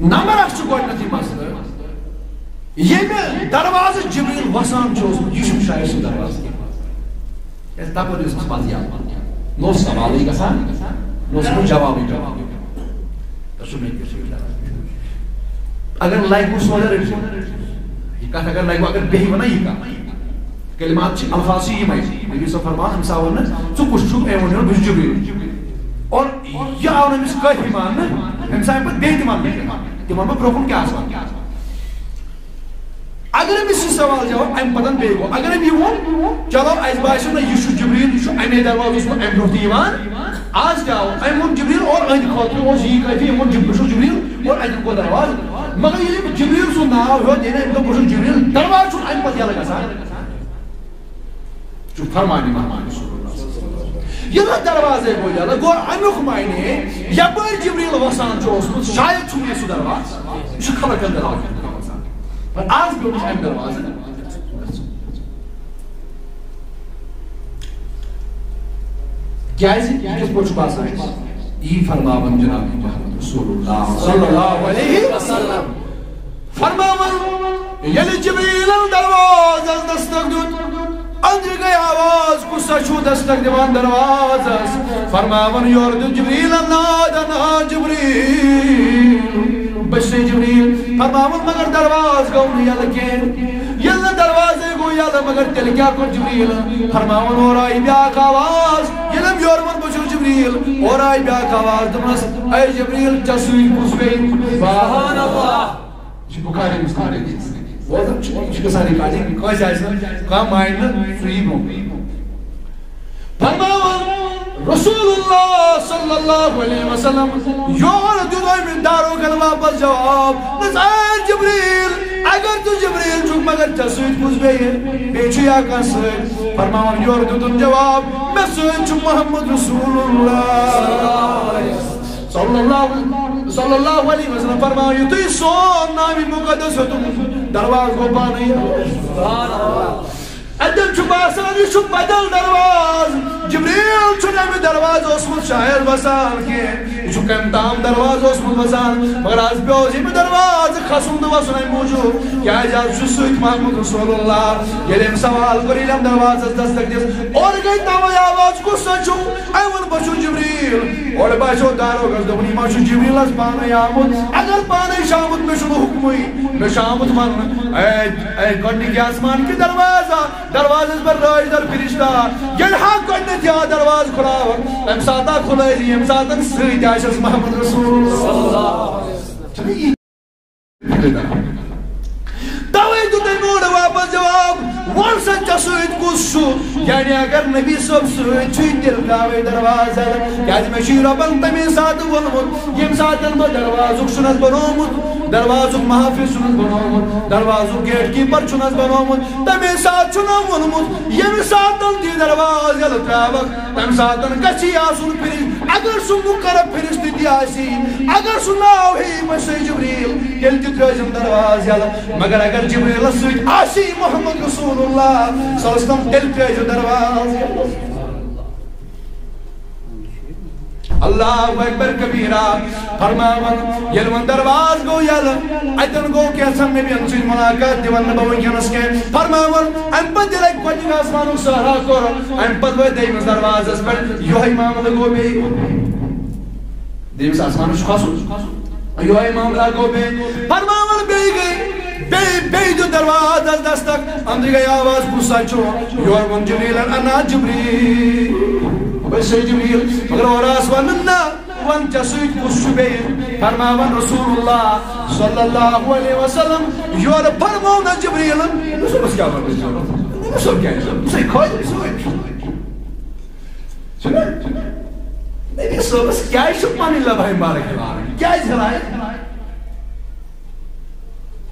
نمبر اکھ چھُ گۄڈٕنیتھٕے مسلہٕ، ییٚمہِ دروازٕ جبریل وسان چھُ اوسمُت، یہِ چھُنہٕ شاید سُہ دروازٕ کینٛہہ۔ کیازِ تپٲرۍ اوس اَسہِ پتہٕ یَلہٕ۔ نہ اوس سوالٕے گژھان، نہ اوس کُنہِ جوابٕے پٮ۪وان۔ تۄہہِ چھُو مےٚ کیُتھ یہِ دروازٕ؟ اگر لگہِ وُ سونچ رٔٹِو۔ یہِ کتھ اگر لگہِ وُ، اگر بیٚیہِ وَنہ یہِ کتھ۔ کلمات چھِ، الفاظ چھِ یِمے۔ نبی صٲب فرمان، أمِس آو وننہٕ، "ژٕ کُس چھُکھ؟" أمۍ ووٚن، "بہٕ چھُس جبریل۔" اور یہِ آو نہٕ أمِس کٲفی ماننہٕ، أمِس آیہِ پتہٕ بیٚیہِ تہِ وننہٕ۔ تِمن بہٕ برونٛہہ کُن کیٛاہ آسہٕ ونان۔ اگر أمِس یہِ سوال جواب امہِ پتہٕ بیٚیہِ گوٚو، اگر أمۍ یہِ ووٚن، چلو، اَسہِ باسیٚو نہ یہِ چھُ جبریل، یہِ چھُ امے دروازٕ اوسمُت امہِ برونٛہہ تہِ یِوان، آز تہِ آو۔ أمۍ ووٚن جبریل اور أہنٛدِ خٲطرٕ اوس یی کٲفی، أمۍ ووٚن جب-، بہٕ چھُس جبریل اور اَتہِ گوٚو دروازٕ۔ مگر ییٚلہِ أمۍ جبریل سُنٛد ناو ہیوٚت، ییٚلہِ أمۍ دوٚپ، "بہٕ چھُس جبریل"، دروازٕ چھُنہٕ امہِ پتہٕ یَلہٕ گژھان۔ چھُ فرمانہِ محمد رسول اللہ۔ ییٚلہِ دروازے گوٚو یَلہٕ، گوٚو اَمیُک معنی، یَپٲرۍ جبریل وَسان چھُ اوسمُت، شاید چھُ یہِ سُہ دروازٕ۔ یہِ چھُ خبر کَمہِ دروازٕ وَسان۔ مگر آز پیوٚو أمِس اَمہِ دروازٕ۔ کیازِ؟ یہِ کِتھ پٲٹھۍ چھُ باسان اَسہِ؟ یی فرماوان جناب محمد رسول اللہ صلی اللہ علیہ وسلم۔ فرماوان، ییٚلہِ جبریلن دروازس دستک دیُت، أنٛدرِ گٔے آواز، "کُس سا چھُ دستک دِوان دروازس؟" فرماوان، یورٕ دیُت جبریلن ناد، "انا جبریل، بہٕ چھُسے جبریل۔" فرماوان، مگر دروازٕ گوٚو نہٕ یَلہٕ کینٛہہ۔ ییٚلہِ نہٕ دروازے گوٚو یَلہٕ، مگر تیٚلہِ کیٛاہ کوٚر جبریلن؟ فرماوان، اورٕ آیہِ بیٛاکھ آواز۔ ییٚلہِ أمۍ یورٕ ووٚن، "بہٕ چھُس جبریل"، اورٕ آیہِ بیٛاکھ آواز، دوٚپنَس، "اے جبریل، ژےٚ سۭتۍ کُس بیٚیہِ؟" سبحان اللہ۔ یہِ چھُ بخاری مسلم حدیث۔ بوزان چھُ، یہِ چھُ گژھان ریکارڈنگ، کٲنٛسہِ آسہِ نہٕ کانٛہہ ماینڈ نہٕ، سُہ یی برونٛہہ۔ فرماوان رسول اللہ صلی اللہ علیہ وسلم، یورٕ دیُت أمۍ داروغن واپس جواب، دوٚپنَس، "اے جبریل، اگر ژٕ جبریل چھُکھ، مگر ژےٚ سۭتۍ کُس بیٚیہِ؟ بیٚیہِ چھُ یا کانٛہہ سۭتۍ؟" فرماوان یورٕ دیُتُن جواب، "مےٚ سۭتۍ چھُ محمد رسول اللہ صلی اللہ، صلی اللہ علیہ وسلم۔" فرماوان، یُتھُے سون ناوِ مُقدس ہیوٚتُن، دروازٕ گوٚو پانَے۔ اَتٮ۪ن چھُ باسان، یہِ چھُ بدل دروازٕ۔ جبریل چھُنہٕ اَمہِ دروازٕ اوسمُت شاید وَسان کینٛہہ۔ یہِ چھُ کَمہِ تام دروازٕ اوسمُت وَسان۔ مگر آز پیوٚو اَسہِ ییٚمہِ دروازٕ کھسُن تہٕ وَسُن اَمہِ موٗجوٗب۔ کیٛازِ آز چھُ سۭتۍ محمد رسول اللہ۔ ییٚلہِ أمۍ سوال کوٚر، ییٚلہِ أمۍ دروازَس دستک دِژ، اورٕ گٔے تَوَے آواز، "کُس سا چھُ؟" أمۍ ووٚن، "بہٕ چھُس جبریل۔" اورٕ باسیو داروغس، دوٚپُن، "یہِ ما چھُ جبریلس پانَے آمُت؟ اگر پانَے چھُ آمُت، مےٚ چھُنہٕ حُکمٕے، مےٚ چھُ آمُت وَننہٕ۔ اے، اے، گۄڈٕنِکہِ آسمان کہِ دروازٕ، دروازس پٮ۪ٹھ رٲچھ در فرشتہ، ییٚلہِ ہا گۄڈٕنیتھ یا دروازٕ کھُلاوَن، تَمہِ ساتہٕ ہا کھُلٲوِتھ، ییٚمہِ ساتہٕ سۭتۍ آسٮ۪س محمد رسول اللہ۔" چھُنہ یی؟ توے دیُت أمۍ اورٕ واپس جواب، "وَن سا، ژےٚ سۭتۍ کُس چھُ؟" یعنی اگر نبی صٲب سۭتۍ چھُے، تیٚلہِ ترٛاوے دروازٕ۔ کیازِ مےٚ چھُے رۄبن تَمے ساتہٕ ووٚنمُت، ییٚمہِ ساتہٕ بہٕ دروازُک چھُنس بنومُت، دروازُک محافظ چھُنس بنومُت، دروازُک گیٹ کیپر چھُنس بنومُت، تَمے ساتہٕ چھُنہ ووٚنمُت، ییٚمہِ ساتہٕ تہِ دروازٕ یَلہٕ ترٛاوَکھ، تَمہِ ساتہٕ گژھی آسُن فرشتہٕ۔ اگر سُہ مُقرب فرشتہٕ تہِ آسی، اگر سُہ ناو ہے مسیح جبریل، تیٚلہِ تہِ ترٛٲوزٮ۪م دروازٕ یَلہٕ۔ مگر اگر جبریلس سۭتۍ آسی محمد رسول اللہ صلی اللہ علیہ وسلم، تیٚلہِ ترٛٲوزٮ۪م دروازٕ یَلہٕ۔ اللہ اکبر کبیرہ۔ فرماوان، ییٚلہِ وۄنۍ دروازٕ گوٚو یَلہٕ، اَتٮ۪ن گوٚو کینٛژھن نبیَن سۭتۍ مُلاقات، تِمن نہٕ بہٕ وٕنکیٚنَس کینٛہہ۔ فرماوان، اَمہِ پتہٕ ییٚلہِ اَکہِ گۄڈٕنِکۍ آسمانُک سہرا کوٚر، اَمہِ پتہٕ وٲتۍ دوٚیمِس دروازَس پٮ۪ٹھ، یِہوٚے معاملہٕ گوٚو بیٚیہِ۔ دوٚیمِس آسمانَس چھُ کھسُن، یِہوٚے معاملہٕ گوٚو بیٚیہِ۔ فرماوان، بیٚیہِ گٔے، بیٚیہِ، بیٚیہِ دیُت دروازَس دستک، أنٛدرٕ گٔے آواز، "کُس سا چھُ؟" یورٕ ووٚن جبریٖلَن، "انا جبریٖل، بہٕ چھُسَے جبریٖل۔" مگر اورٕ آس وَنان، "نہ، وَن ژےٚ سۭتۍ کُس چھُ بیٚیہِ؟" فرماوان رسول اللہ صلی اللہ علیہ وسلم، یورٕ فرموو نہ جبریٖلَن، "أمِس اوس کیٛاہ وَنُن ضروٗرت؟ أمِس اوس کیٛاہ ضروٗرت؟ سُے خٲلی سۭتۍ چھُ۔" چھُنہ؟ نبی صٲبَس کیٛازِ چھُ پَنٕنۍ لبہٕ مبارک ہِلاوٕنۍ؟ کیٛازِ ہِلایہِ؟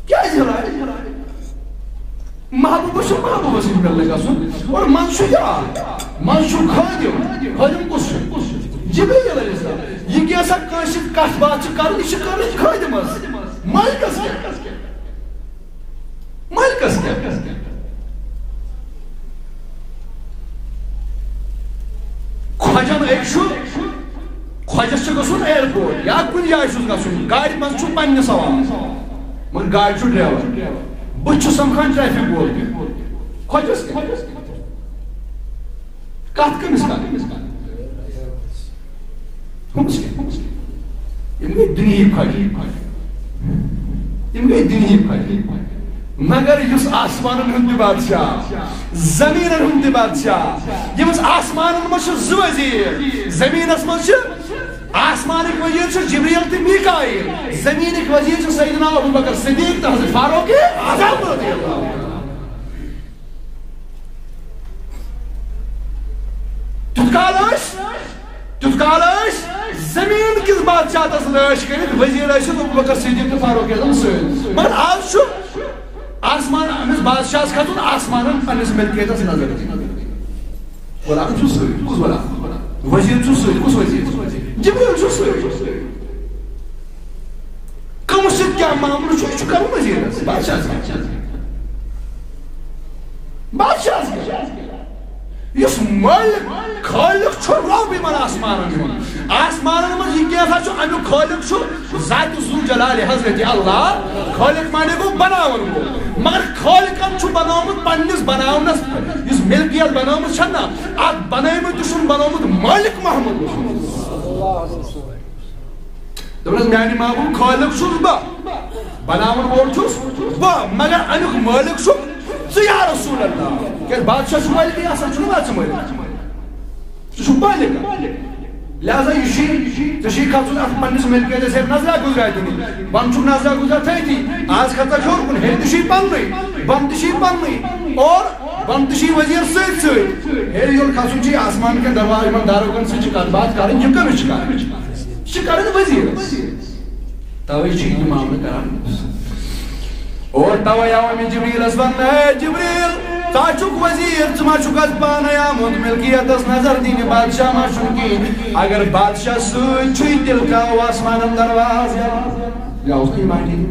کیٛازِ ہِلایہِ؟ محبوبس چھُ محبوبس سۭتۍ مِلنہِ گژھُن۔ اور منٛز چھُ یار، منٛز چھُ خٲدِم۔ خٲدِم کُس چھُ؟ جبریٖل علیہ السلام۔ یہِ کینٛژھا کٲنٛسہِ سۭتۍ کتھ باتھ چھِ کرٕنۍ، یہِ چھِ کرٕنۍ خٲدِمس۔ مٲلکس کیٛاہ؟ مٲلکس کیٛاہ؟ جان، أکۍ چھُ خۄجَس چھُ گژھُن ایئرپورٹ یا کُنہِ جایہِ چھُس گژھُن، گاڑِ منٛز چھُ پننہِ سوار، مگر گاڑِ چھُ ڈرائیور۔ بہٕ چھُس سمکھان ٹریفک وول تہِ۔ خۄجَس کیٛاہ؟ کَتھ کٔمِس کَرٕنۍ؟ ہُمس کیٛاہ؟ یِم گٔے دُنیہٕکۍ خۄجہِ۔ یِم گٔے دُنیہٕکۍ خۄجہِ۔ مگر یُس آسمانن ہُنٛد تہِ بادشاہ، زٔمیٖنن ہُنٛد تہِ بادشاہ، ییٚمِس آسمانن منٛز چھِ زٕ وزیٖر، زٔمیٖنس منٛز چھِ آسمانٕکۍ وزیٖر چھِ جبریل تہٕ میکائیل، زٔمیٖنٕکۍ وزیٖر چھِ سیدنا ابوبکر صدیق تہٕ حضرت فاروق اعظم رضی اللہ عنہ۔ تیُتھ کال ٲسۍ، تیُتھ کال ٲسۍ زٔمیٖن کِس بادشاہتس لٲش کٔرِتھ وزیٖر ٲسِتھ ابوبکر صدیق تہٕ فاروق اعظم سۭتۍ۔ مگر آز چھُ آسمان، أمِس بادشاہس کھژُن آسمانن پننِس ملکیتس نظر دِنۍ۔ غلام چھُ سۭتۍ، کُس غلام؟ وزیٖر چھُ سۭتۍ، کُس وزیٖر؟ جبریل چھُ سۭتۍ۔ کٔمِس سۭتۍ کیٛاہ معاملہٕ چھُ، یہِ چھُ کرُن وزیٖرس، بادشاہس۔ بادشاہس کیٛاہ؟ یُس مٲلِک، خٲلِق چھُ، رۄب یِمن آسمانن ہُنٛد۔ آسمانن منٛز یہِ کینٛژھا چھُ، اَمیُک خٲلِق چھُ ذات ذو جلال حضرت اللہ۔ خٲلِق معنی گوٚو بناون وول۔ مگر خٲلِقن چھُ بنومُت پننِس بناونس، یُس ملکیت بنٲومٕژ چھَنہ، اتھ بنٲومٕتۍ تہِ چھُنہٕ بنومُت مٲلِک محمد رسول۔ دوٚپنَس، میانہِ محبوب، خٲلِق چھُس بہٕ، بناون وول چھُس بہٕ، مگر اَمیُک مٲلِک چھُکھ ژٕ یا رسول اللہ۔ کیٛازِ بادشاہ چھُ مٲلِکٕے آسان، چھُنہٕ بادشاہ مٲلِک؟ ژٕ چھُکھ مٲلِک۔ لہذا یہِ چھُے، ژےٚ چھُے کھسُن اَتھ پننِس ملکیتس ہیٚتھ نظرا گُزرا دِنہِ۔ بۄن چھُکھ نظرا گُزرا تھٲیتھی۔ آز کھژا ہیوٚر کُن، ہیٚرِ تہِ چھُے پننُے، بۄن تہِ چھُے پننُے۔ اور بۄن تہِ چھُے وزیٖر سۭتۍ سۭتۍ۔ ہیٚرِ یور کھسُن چھُے آسمان کٮ۪ن دروازٕ، یِمن داروغن سۭتۍ چھِ کتھ باتھ کرٕنۍ، یہِ کٔمِس چھِ کرٕنۍ؟ یہِ چھِ کرٕنۍ وزیٖرس۔ توے چھُ یہِ معاملہٕ کران۔ اور توے آو أمِس جبریلس وننہٕ، "اے جبریل، ژٕ ہا چھُکھ وزیٖر، ژٕ ما چھُکھ از پانے آمُت ملکیتس نظر دِنہِ؟ بادشاہ ما چھُنہٕ کِہیٖنۍ؟ اگر بادشاہ سۭتۍ چھُے، تیٚلہِ ترٛاوو آسمانن دروازٕ یلہٕ۔" یہِ اوس نہٕ ایمان دِنہِ۔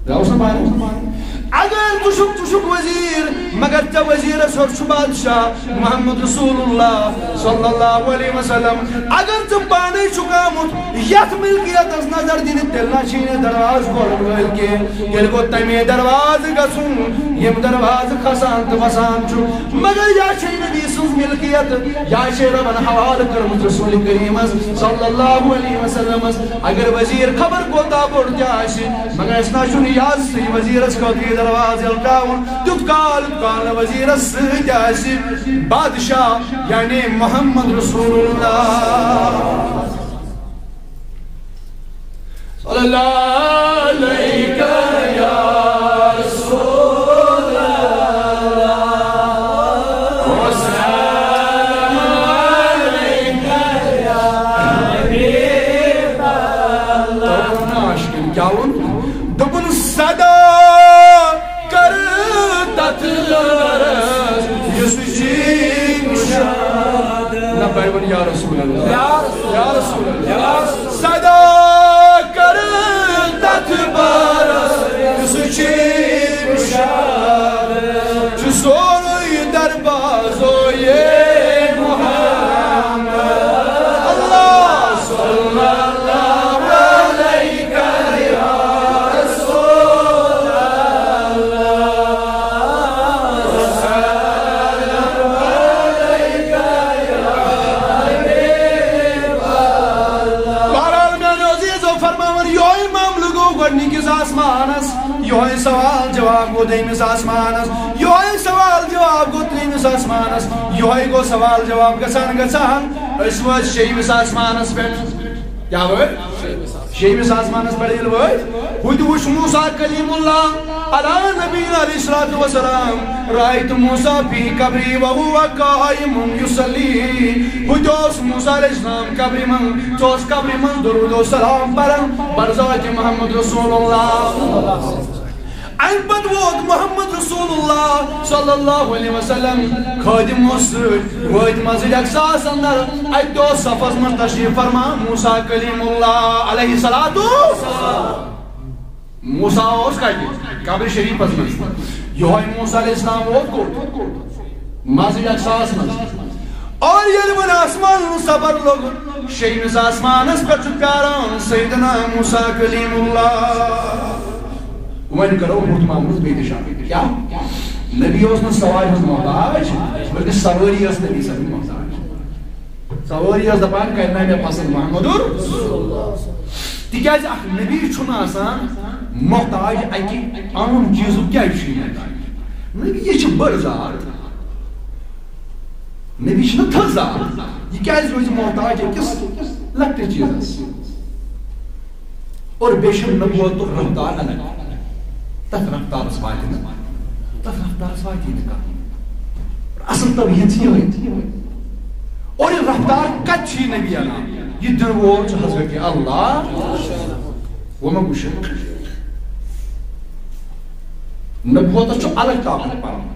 درٛاوُس نہٕ پانہٕ۔ اگر ژٕ چھُکھ، ژٕ چھُکھ وزیٖر، مگر ژےٚ وزیٖرس ہیوٚر چھُ بادشاہ محمد رسول اللہ صلی اللہ علیہ وسلم۔ اگر ژٕ پانے چھُکھ آمُت یتھ ملکیتس نظر دِنہِ، تیٚلہِ نہ چھُے نہٕ دروازٕ کھولن وٲلۍ کینٛہہ۔ تیٚلہِ گوٚو تمے دروازٕ گژھُن، ییٚمہِ دروازٕ کھسان تہٕ وسان چھُ۔ مگر یا چھے نبی سٕنٛز ملکیت، یا چھے ربن حوالہٕ کٔرمٕژ رسول کریمس صلی اللہ علیہ وسلمس۔ اگر وزیر خبر کوتاہ بوٚڑ تہِ آسہِ، مگر اَسہِ نہ چھُنہٕ یاد سُہ وزیرس خٲطرٕ یہِ دروازٕ ییٚلہِ ترٛاوُن۔ تیُتھ کال، یُتھ کال نہٕ وزیرس سۭتۍ آسہِ بادشاہ، یعنی محمد رسول اللہ۔ صلی اللہ علیہ یا رسول اللہ، وسلم علیک یا حبیب اللہ۔ عاشقن کیٛاہ ووٚن؟ دوٚپُن، صدا کر تتھ لارس یُس جی نشاد۔ نہ پرون یا رسول اللہ۔ یا رسول اللہ۔ صدا کر تتھ بارس یُس جی نشاد۔ چھُ سورُے دربازو یہ محمد۔ اللہ صلی اللہ علیہ بہرحال، میانیو عزیزو، فرماوان، یہوے معاملہٕ گوٚو گۄڈٕنِکِس آسمانس، یہوے سوال جواب گوٚو دوٚیمِس آسمانس، یہوے سوال جواب گوٚو ترٛیٚیمِس آسمانس، یہوے گوٚو سوال جواب گژھان گژھان أسۍ وٲتۍ شیٚیمِس آسمانس پٮ۪ٹھ۔ کیٛاہ وٲتۍ؟ شیٚیمِس آسمانس پٮ۪ٹھ ییٚلہِ وٲتۍ، ہُتہِ وُچھ موسیٰ کلیم اللہ علی نبینا علیہ الصلوۃ والسلام، رأیت موسیٰ فی قبری وہو قائم یصلی۔ ہُتہِ اوس موسیٰ علیہ السلام قبرِ منٛز، سُہ اوس قبرِ منٛز درود و سلام پران بر ذات محمد رسول اللہ۔ اَمہِ پتہٕ ووت محمد رسول اللہ صلی اللہ علیہ وسلم، خٲدِم اوس سۭتۍ، وٲتۍ مسجد اقصاہس اندر، اتہِ تہِ اوس صفس منٛز تشریف فرما موسیٰ کلیم اللہ علیہ الصلوۃ۔ موسیٰ اوس کتہِ؟ قبرِ شریفس منٛز۔ یہوے موسیٰ علیہ السلام ووت کوٚت؟ مسجد اقصاہس منٛز۔ اور ییٚلہِ وۄنۍ آسمان سفر لوٚگ، شیٚیمِس آسمانس پٮ۪ٹھ چھُ پیاران سیدنا موسیٰ کلیم اللہ۔ وۄنۍ کرو ہُتھ معاملس بیٚیہِ تہِ شامل۔ کیٛاہ؟ نبی اوس نہٕ سوارِ ہُنٛد محتاج، بلکہِ سوٲری ٲس نبی صٲبٕنۍ محتاج۔ سوٲری ٲس دپان، "کرنا مےٚ پسند محمد رسول۔" تِکیٛازِ اکھ نبی چھُنہٕ آسان محتاج اکہِ عام چیٖزُک۔ کیٛازِ چھُ یہِ محتاج؟ نبی یہِ چھِ بٔڑ ذات۔ نبی چھُنہٕ تھٔز ذات، یہِ کیٛازِ روزِ محتاج أکِس لۄکٹِس چیٖزس؟ اور بیٚیہِ چھِ نبوتُک رفتار الگ، تتھ رفتارس واتہِ نہٕ، تتھ رفتارس واتہِ نہٕ کانٛہہ۔ اصل توحید چھِ یِہوٚے۔ اور یہِ رفتار کتہِ چھِ یہِ نبی انان؟ یہِ دِنہٕ وول چھُ حضرت اللہ۔ وۄنۍ ما گوٚو شرک؟ نبوتس چھُ الگ طاقت پنُن۔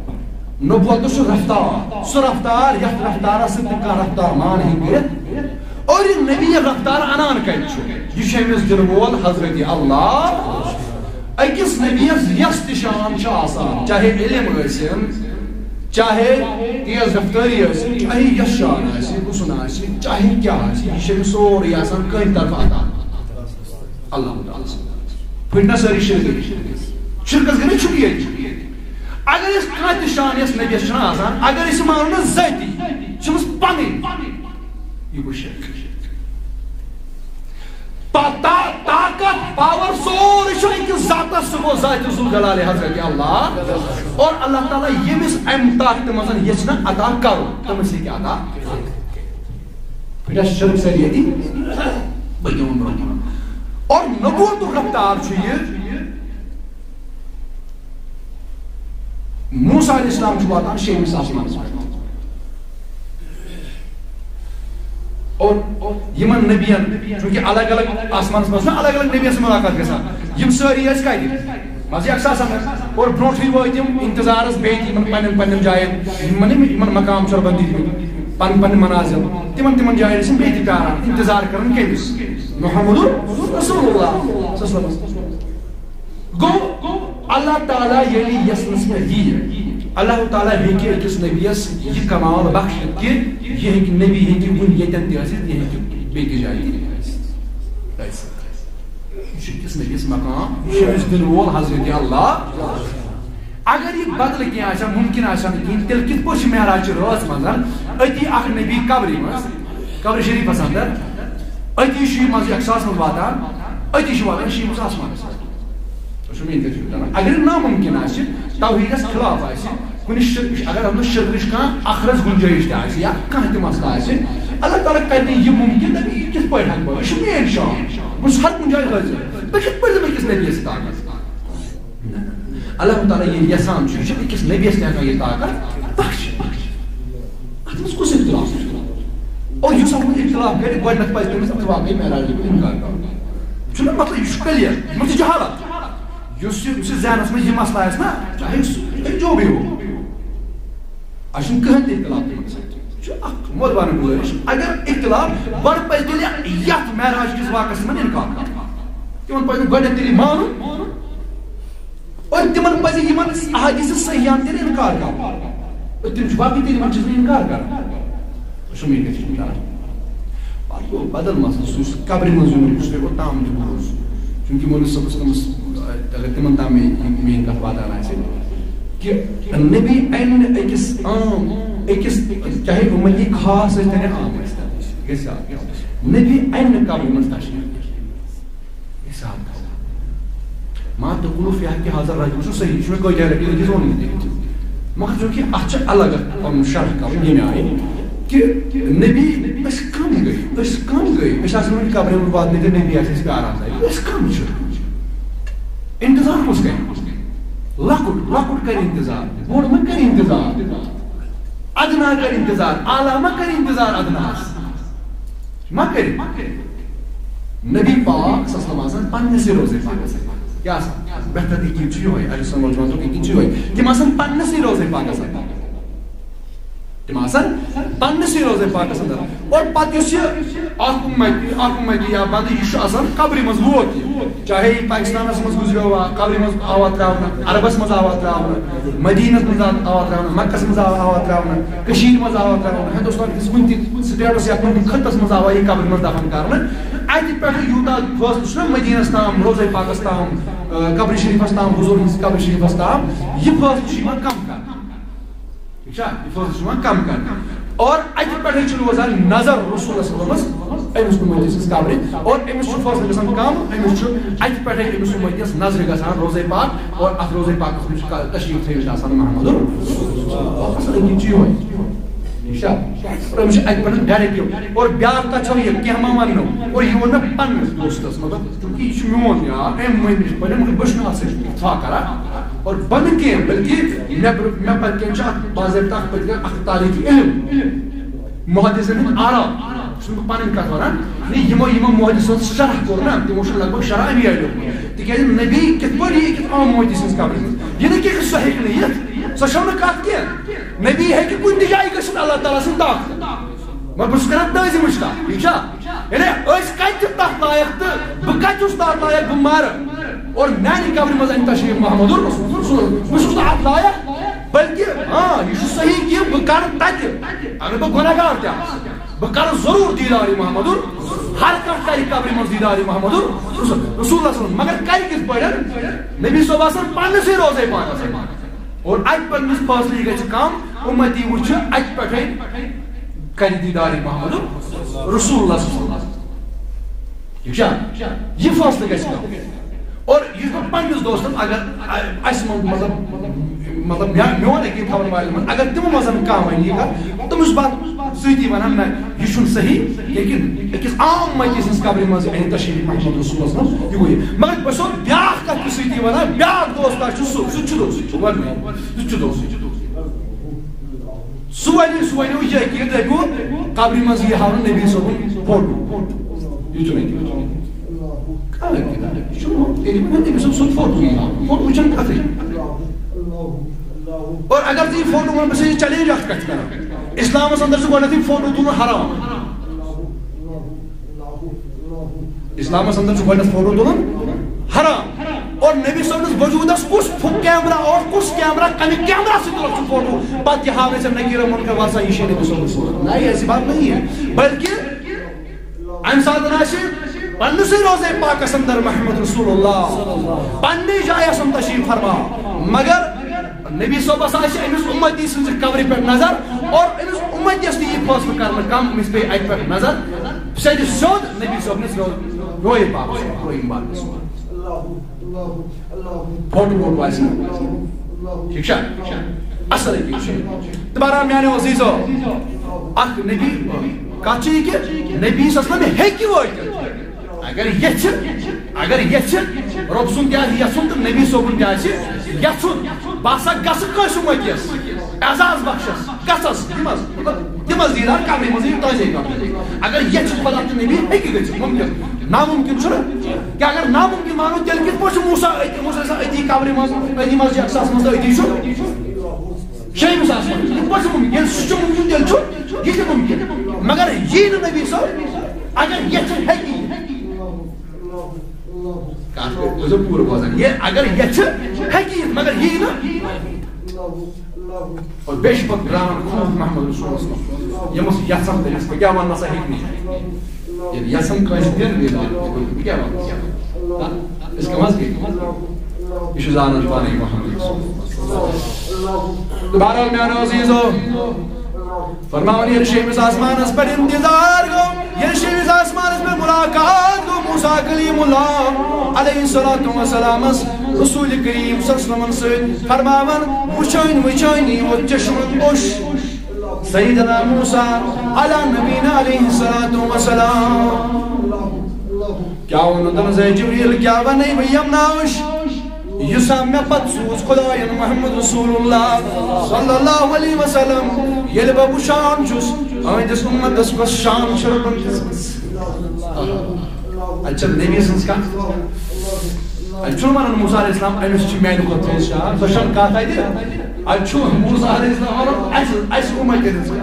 نبوتس چھُ رفتار، سُہ رفتار یتھ رفتارس سۭتۍ نہٕ کانٛہہ رفتار مان ہیٚکہِ کٔرِتھ۔ اور یہِ نبی یہِ رفتار انان کتہِ چھُ؟ یہِ چھُ أمِس دِنہٕ وول حضرت اللہ۔ أکِس نبیَس یۄس تہِ شان چھِ آسان، چاہے علم ٲسِن، چاہے تیز رفتٲری ٲسِن، چاہے یۄس شان آسہِ، حُسن آسہِ، چاہے کیٛاہ آسہِ، یہِ چھُ أمِس سورُے آسان کٔمۍ طرفہٕ عطا؟ اللہ تعالیٰ۔ پھٕٹۍ نہ سٲری شرکٕکۍ۔ شرکس گٔے نہ چھُٹی ییٚتہِ۔ اگر أسۍ کانٛہہ تہِ شان یۄس نبیَس چھُنہ آسان، اگر أسۍ یہِ مانو نہ ذٲتی، یہِ چھِ أمِس پنٕنۍ، یہِ گوٚو شرک۔ پا-، تا-، طاقت، پاور، سورُے چھُ أکِس ذاتس، سُہ گوٚو ذاتِ ذوالجلال حضرت اللہ۔ اور اللہ تعالیٰ ییٚمِس امہِ طاقتہٕ منٛز یژھِ نہ عطا کرُن، تٔمِس ہیٚکہِ عطا۔ پھٹس شرک سٲری ییٚتی، بہٕ دِمہٕ برونٛہہ کُن۔ اور نبوتُک رفتار چھُ یہِ، موسیٰ علیہ السلام چھُ واتان شیٚیمِس آسمانس پٮ۪ٹھ۔ اور یِمن نبین، چونکہ الگ الگ آسمانس منٛز چھُنہ الگ الگ نبین سۭتۍ ملاقات گژھان، یِم سٲری ٲسۍ کتہِ؟ مسجد اقصیٰ ہس اندر۔ اور برونٛٹھٕے وٲتۍ یِم انتظارس بیٚیہِ تہِ یِمن پننٮ۪ن پننٮ۪ن جاین، یِمن یِم، یِمن مقام چھُ رۄبن دِتمٕتۍ، پنٕنۍ پنٕنۍ منازل، تِمن تِمن جاین ٲسۍ یِم بیٚیہِ تہِ پیاران، انتظار کران کٔمِس؟ محمد رسول اللہ صلی اللہ علیہ وسلم۔ گوٚو، اللہ تعالیٰ ییٚلہِ یژھنس پٮ۪ٹھ ییہِ، اللہ تعالیٰ ہیٚکہِ أکِس نبیَس یہِ کمال بخشِتھ کہِ یہِ ہیٚکہِ، نبی ہیٚکہِ وُنہِ ییٚتٮ۪ن تہِ ٲسِتھ، یہِ ہیٚکہِ بیٚیہِ تہِ جایہِ تہِ ٲسِتھ۔ یہِ چھُ أکِس نبیَس مقام، یہِ چھُ أمِس دِنہٕ وول حضرت اللہ۔ اگر یہِ بدلہٕ کینٛہہ آسہِ ہا، ممکن آسہِ ہا نہٕ کِہیٖنۍ، تیٚلہِ کِتھ پٲٹھۍ چھُ معراج چہِ رٲژ منٛز أتی اکھ نبی قبرِ منٛز، قبر شریفس اندر، أتی چھُ یہِ مسجد اقصیٰ ہس منٛز واتان، أتی چھُ واتان شیٚیمِس آسمانس پٮ۪ٹھ۔ تُہۍ چھِو میٛٲنۍ کتھ فکر کران؟ اگر یہِ ناممکن آسہِ، توحیدس خلاف آسہِ، کُنہِ شرک، اگر اتھ منٛز شرکٕچ کانٛہہ اکھ رژھ گُنجٲیش تہِ آسہِ یا کانٛہہ تہِ مسلہٕ آسہِ، اللہ تعالیٰ کرِ نہٕ یہِ ممکن، دپہِ، "یہِ کِتھ پٲٹھۍ ہٮ۪کہٕ بہٕ؟ یہِ چھُ میٛٲنۍ شان، بہٕ چھُس ہر کُنہِ جایہِ حٲضِر، بہٕ کِتھ پٲٹھۍ دِمہٕ أکِس نبیَس یہِ طاقت؟" اللہ تعالیٰ ییٚلہِ یژھان چھُ، یہِ چھُ أکِس نبیَس تہِ ہٮ۪کان یہِ طاقت بخشِتھ۔ اتھ منٛز کُس اختلاف چھُ؟ اور یُس اتھ منٛز اختلاف کرِ، گۄڈٕنیتھ پَزِ تٔمِس اتفاقے معراج ہُنٛد انکار کرُن۔ چھُنہ مطلب، یہِ چھُ clear، یہِ چھُ جہالت۔ یُس یہِ، یُس یہِ ذہنس منٛز یہِ مسلہٕ آسہِ نا، چاہے سُہ جو بھی ہو، اَسہِ چھُنہٕ کٕہٕنۍ تہِ اختلاف تِمن سۭتۍ۔ یہِ چھُ اکھ مودبانہٕ گُزٲرِش۔ اگر اختلاف، گۄڈٕ پَزِ تیٚلہِ یَتھ معراج کِس واقعس منٛز اِنکار کرُن۔ تِمن پَزِ نہٕ گۄڈٕنٮ۪تھ تیٚلہِ مانُن۔ اور تِمن پَزِ یِمن احادیث صحیحن تیٚلہِ اِنکار کرُن۔ اور تِم چھِ باقٕے تیٚلہِ یِمن چیٖزن اِنکار کران۔ سُہ میٖٹِنٛگ چھِ تِم کران۔ پَتہٕ گوٚو بدل مسلہٕ، سُہ یُس قبرِ منٛز یُن، یُس تۄہہِ گۄڈٕ تام تہِ بوٗز۔ چوٗنٛکہِ مولوی صٲبَس تٔمِس، اگر تِمن تام یہِ، یہِ میٛٲنۍ کَتھ واتان آسہِ، کہِ نبی اَنہِ نہٕ أکِس عام، أکِس چاہے اُمتی خاص ٲسۍ تَن یا عام ٲسۍ تَن، گژھِ آسُن۔ نبی اَنہِ نہٕ قبرِ منٛز تشریٖف۔ حساب تھاوُن۔ ما تقول فی حق هذا الرجل، یہِ چھُ صحیح، یہِ چھُ مےٚ کٲتیٛاہ لَٹہِ أکِس ووٚنمُت تہِ۔ مگر چوٗنٛکہِ اَتھ چھُ الگ اَکھ پَنُن شرح کَرُن ییٚمہِ آیہِ کہِ نبی، أسۍ کَم گٔے، أسۍ کَم گٔے، أسۍ آسہٕ وۄنۍ قبرِ منٛز واتنٲوِتھ، نبی آسہِ اَسہِ پیاران تَتہِ، أسۍ کَم چھِ؟ انتظار کُس کَرِ؟ لۄکُٹ، لۄکُٹ کَرِ انتظار، بوٚڑ مہ کَرِ انتظار، ادنا کَرِ انتظار، اعلیٰ مہ کَرِ انتظار ادناہَس۔ مہ کٔرِو۔ نبی پاک صلی اللہ علیہ وسلم آسان پننِسٕے روزے پاکس۔ کیٛاہ آسان؟ بہتر یقین چھُ یِہوٚے، اہل سنت والجماعتُک یقین چھُ یِہوٚے۔ تِم آسان پننِسٕے روزے پاکس۔ آسان پننسٕے روزے پاکس اندر۔ اور پتہٕ یُس یہِ اکھ اُمتی، اکھ اُمتی یا بندٕ، یہِ چھُ آسان قبرِ منٛز ووت یہِ۔ چاہے یہِ پاکستانس منٛز گُزریوا، قبرِ منٛز آوا ترٛاونہٕ، عربس منٛز آوا ترٛاونہٕ، مدینس منٛز آوا ترٛاونہٕ، مکس منٛز آوا، آوا ترٛاونہٕ، کٔشیٖرِ منٛز آوا ترٛاونہٕ، ہندوستان کِس کُنہِ تہِ سٹیٹس یا کُنہِ تہِ خطس منٛز آوا یہِ قبرِ منٛز دفن کرنہٕ۔ اتہِ پٮ۪ٹھٕ یوٗتاہ فٲصلہٕ چھُنہ مدینس تام، روزے پاکس تام، آ، قبرِ شریفس تام، حضور ہٕنٛز قبرِ شریفس تام، یہِ فٲصلہٕ چھُ یِوان کم کرنہٕ۔ ٹھیک چھا؟ یہِ فٲصلہٕ چھُ یِوان کم کرنہٕ۔ اور اتہِ پٮ۪ٹھے چھُ روزان نظر رسولس صلی اللہ علیہ وسلمس أمِس اُمتی سٕنٛز قبرِ۔ اور أمِس چھُ فٲصلہٕ گژھان کم، أمِس چھُ اتہِ پٮ۪ٹھے أمِس اُمتیس نظرِ گژھان روزے پاک، اور اتھ روزے پاکس منٛز چھُ کا-، تشریف تھٲوِتھ آسان محمد رسول۔ اصل یہِ چھُ یِہوٚے۔ ٹھیک چھا؟ اور أمِس چھُ اتہِ پٮ۪ٹھ ڈائریکٹ یہِ۔ اور بیاکھ کتھ چھو یہِ، کینٛہہ ما وننو؟ اور یہِ ووٚن مےٚ پننِس دوستس، مطلب، چونکہ یہِ چھُ میون یار، أمۍ مٔنٛزۍ پٲٹھۍ، مگر بہٕ چھُس نہٕ اتھ سۭتۍ اتفاق کران۔ اور بنہٕ کینٛہہ، بلکہ مےٚ بر-، مےٚ پتہٕ کِنۍ چھُ اکھ باضٲبطہٕ اکھ پٔتۍ کِنۍ اکھ تاریخی علم، محدثن ہُنٛد آرا۔ یہِ چھُس نہٕ بہٕ پنٕنۍ کتھ ونان، یعنی یِمو، یِمو محدثو شرح کوٚر نا، تِمو چھُ لگ بھگ شرح اَمی آیہِ لیوٚکھمُت۔ تِکیازِ نبی کِتھ پٲٹھۍ یی أکِس عام محدث سٕنٛز قبرِ منٛز؟ یہِ نہٕ کینٛہہ، سُہ ہیٚکہِ نہٕ یِتھ، سۄ چھو نہٕ کتھ کینٛہہ۔ نبی ہیٚکہِ کُنہِ تہِ جایہِ گٔژھِتھ اللہ تعالیٰ سٕنٛدِ طاقتہٕ۔ مگر بہٕ چھُس کران تعظیمٕچ کتھ، ٹھیٖک چھا؟ یعنی أسۍ کتہِ چھِ تتھ لایق تہٕ بہٕ کتہِ چھُس تتھ لایق، بہٕ مرٕ اور میانہِ قبرِ منٛز انہِ تشریف محمد رسول۔ بہٕ چھُس نہٕ اتھ لایق، بلکہِ ہاں، یہِ چھُ صحیح کہِ بہٕ کرٕ تتہِ، اگر بہٕ گۄناہگار تہِ آسہٕ، بہٕ کرٕ ضروٗر دیٖدارِ محمد۔ ہر کانٛہہ کرِ قبرِ منٛز دیٖدارِ محمد رسول، رسول اللہ صلی اللہ علیہ وسلم۔ مگر کرِ کِتھ پٲٹھۍ؟ نبی صٲب آسان پننِسٕے روزے پاکس منٛز۔ اور اتہِ پننِس فٲصلہٕ یہِ گژھِ کم، اُمتی وٕچھِ اتہِ پٮ۪ٹھے کرِ دیٖدارِ محمد رسول اللہ صلی اللہ علیہ وسلم۔ ٹھیٖک چھا؟ یہِ فٲصلہٕ گژھِ کم۔ اور یہِ چھُ مےٚ پننِس دوستن، اگر ا-، اسہِ منٛز، مطلب، مطلب، مےٚ، میون یقین تھاون والٮ۪ن منٛز، اگر تِمو منٛز کانٛہہ ونہِ یہِ کتھ، تٔمِس بہٕ سۭتی ونان، نہ، یہِ چھُنہٕ صحیح، لیکن أکِس عام مجلس ہٕنٛز قبرِ منٛز یہِ انہِ تشریف محمد رسول اللہ صلی اللہ علیہ وسلم، یہِ گوٚو یہِ۔ مگر بہٕ چھُسو بیٛاکھ کتھ تہِ سۭتی ونان، بیٛاکھ دوست اکھ چھُ سُہ، سُہ تہِ چھُ دوسٕے، سُہ وَنہِ مےٚ، سُہ تہِ چھُ دوسٕے۔ سُہ وَنہِ، سُہ وَنیو یہِ کہِ دَپیو، قبرِ منٛز یی ہاونہٕ نبی صٲبُن فوٹو۔ یہِ چھُنہٕ اَتہِ۔ کانٛہہ لٔڑکہٕ دار۔ یہِ چھُنہٕ، ییٚلہِ وَنان نبی صٲب سُنٛد فوٹو یی ہاونہٕ۔ فوٹو وٕچھان کَتھٕے۔ اور اگر ژٕ یہِ فوٹو وَنہٕ، بہٕ چھُس یہِ چیلنج اکھ کَتھ کران۔ اِسلامَس اندر چھُ گۄڈٕنٮ۪تھٕے فوٹو تُلُن حرام۔ اسلامس اندر چھُ گۄڈٕنیتھ فوٹو تُلُن حرام۔ اور نبی صٲبنِس وجودس کُس فو-، کیمرہ اوس، کُس کیمرہ، کمہِ کیمرہ سۭتۍ تُلُکھ ژٕ فوٹو؟ پتہٕ تہِ ہاونے ژےٚ نکیٖر منکر، وَلسا یہِ چھے نبی صٲبُن صورت۔ نہ، یہِ ایسی بات نہیں ہے۔ بلکہ امہِ ساتہٕ آسہِ پننِسٕے روزے پاکس اندر محمد رسول اللہ پننہِ جایہِ آسان تشریف فرما، مگر نبی صٲبس آسہِ أمِس اُمتی سٕنٛزِ قبرِ پٮ۪ٹھ نظر اور أمِس اُمتیس تہِ یہِ فٲصلہٕ کرنہٕ کم، أمِس پیٚیہِ اَتہِ پٮ۪ٹھ نظر سیٚدِ سیوٚد نبی صٲبنِس رو-، رویے پاکس، رویِم پاکس۔ فوٹو ووٹو آسہِ نہٕ۔ ٹھیٖک چھا؟ اصل أکِس چھُ۔ تہٕ بہرحال میانیو عزیزو، اکھ نبی، کتھ چھِ یہِ کہِ نبی صلی اللہ علیہ وسلم ہیٚکہِ وٲتِتھ۔ اگر یژھِ، اگر یژھِ، رۄب سُنٛد تہِ آسہِ یژھُن تہٕ نبی صٲبُن تہِ آسہِ یژھُن۔ بہٕ ہسا گژھٕ کٲنٛسہِ اُمتیس، اعزاز بخشس، گژھس، دِمس، مطلب، دِمس دیٖدار قبرِ منٛز، یہِ تازے قبرِ۔ اگر یژھِ خدا تہٕ نبی ہیٚکہِ گٔژھِتھ، ممکن۔ ناممکن چھُنہٕ؟ کہِ اگر ناممکن مانو، تیٚلہِ کِتھ پٲٹھۍ چھُ موسیٰ أتی، موسیٰ علیہ السلام أتی قبرِ منٛز، أتی مسجد اقصاہس منٛز تہٕ أتی چھُ؟ شیٚیِمِس آسمانس۔ یہِ کِتھ پٲٹھۍ چھُ ممکن؟ ییٚلہِ سُہ چھُ ممکن، تیٚلہِ چھُ یہِ تہِ ممکن۔ مگر یی نہٕ نبی صٲب، اگر یژھِ ہیٚکہِ یِتھ۔ کتھ کٔرِو، تُہۍ ٲسِو پوٗرٕ بوزان۔ یہِ اگر یژھِ ہیٚکہِ یِتھ، مگر یی نہٕ۔ اور بیٚیہِ چھُ پتہٕ درٛاوان خوٗن محمد رسولس منٛز۔ ییٚمِس یژھان تٔمِس، بہٕ کیٛاہ ونہٕ، نسا ہیٚکہِ نہٕ یِتھ۔ ییٚلہِ یژھان کٲنٛسہِ دِن، بیٚیہِ دِوان۔ بہٕ کیٛاہ ونہٕ؟ ہا؟ أسۍ کم حظ گٔے؟ یہِ چھُ زانان پانے محمد رسول۔ بہرحال میانیو عزیزو، فرماوان، ییٚلہِ شیٚیِمِس آسمانس پٮ۪ٹھ انتظار گوٚو، ییٚلہِ شیٚیِمِس آسمانس پٮ۪ٹھ ملاقات گوٚو موسیٰ کلیم اللہ علیہ الصلوۃ والسلامس رسول کریم صلی اللہ علیہ وسلمن سۭتۍ، فرماوان، وٕچھٲنۍ وٕچھٲنۍ یی وۄنۍ چشمن اوٚش سیدنا موسیٰ علی نبینا علیہ الصلوۃ والسلام۔ کیٛاہ ووٚنُن تٔمِس، اے جبریل، کیٛاہ وَنَے بہٕ یِمن اوٚش؟ یُس ہا مےٚ پتہٕ سوٗز خدایَن محمد رسول اللہ صلی اللہ علیہ وسلم، ییٚلہِ بہٕ وٕچھان چھُس، أہٕنٛدِس اُمتَس کۄس شان چھِ رۄبَن دِژمٕژ۔ اَتہِ چھےٚ نبی سٕنٛز کَتھ۔ اَتہِ چھُنہٕ وَنان موسیٰ علیہ السلام، أمِس چھِ میٛانہِ کھۄتہٕ تھوٚد شان، سۄ چھَنہٕ کَتھ اَتہِ۔ اتہِ چھُ موسیٰ علیہ السلام ونان، اسہِ، اسہِ اُمتہِ رِزق۔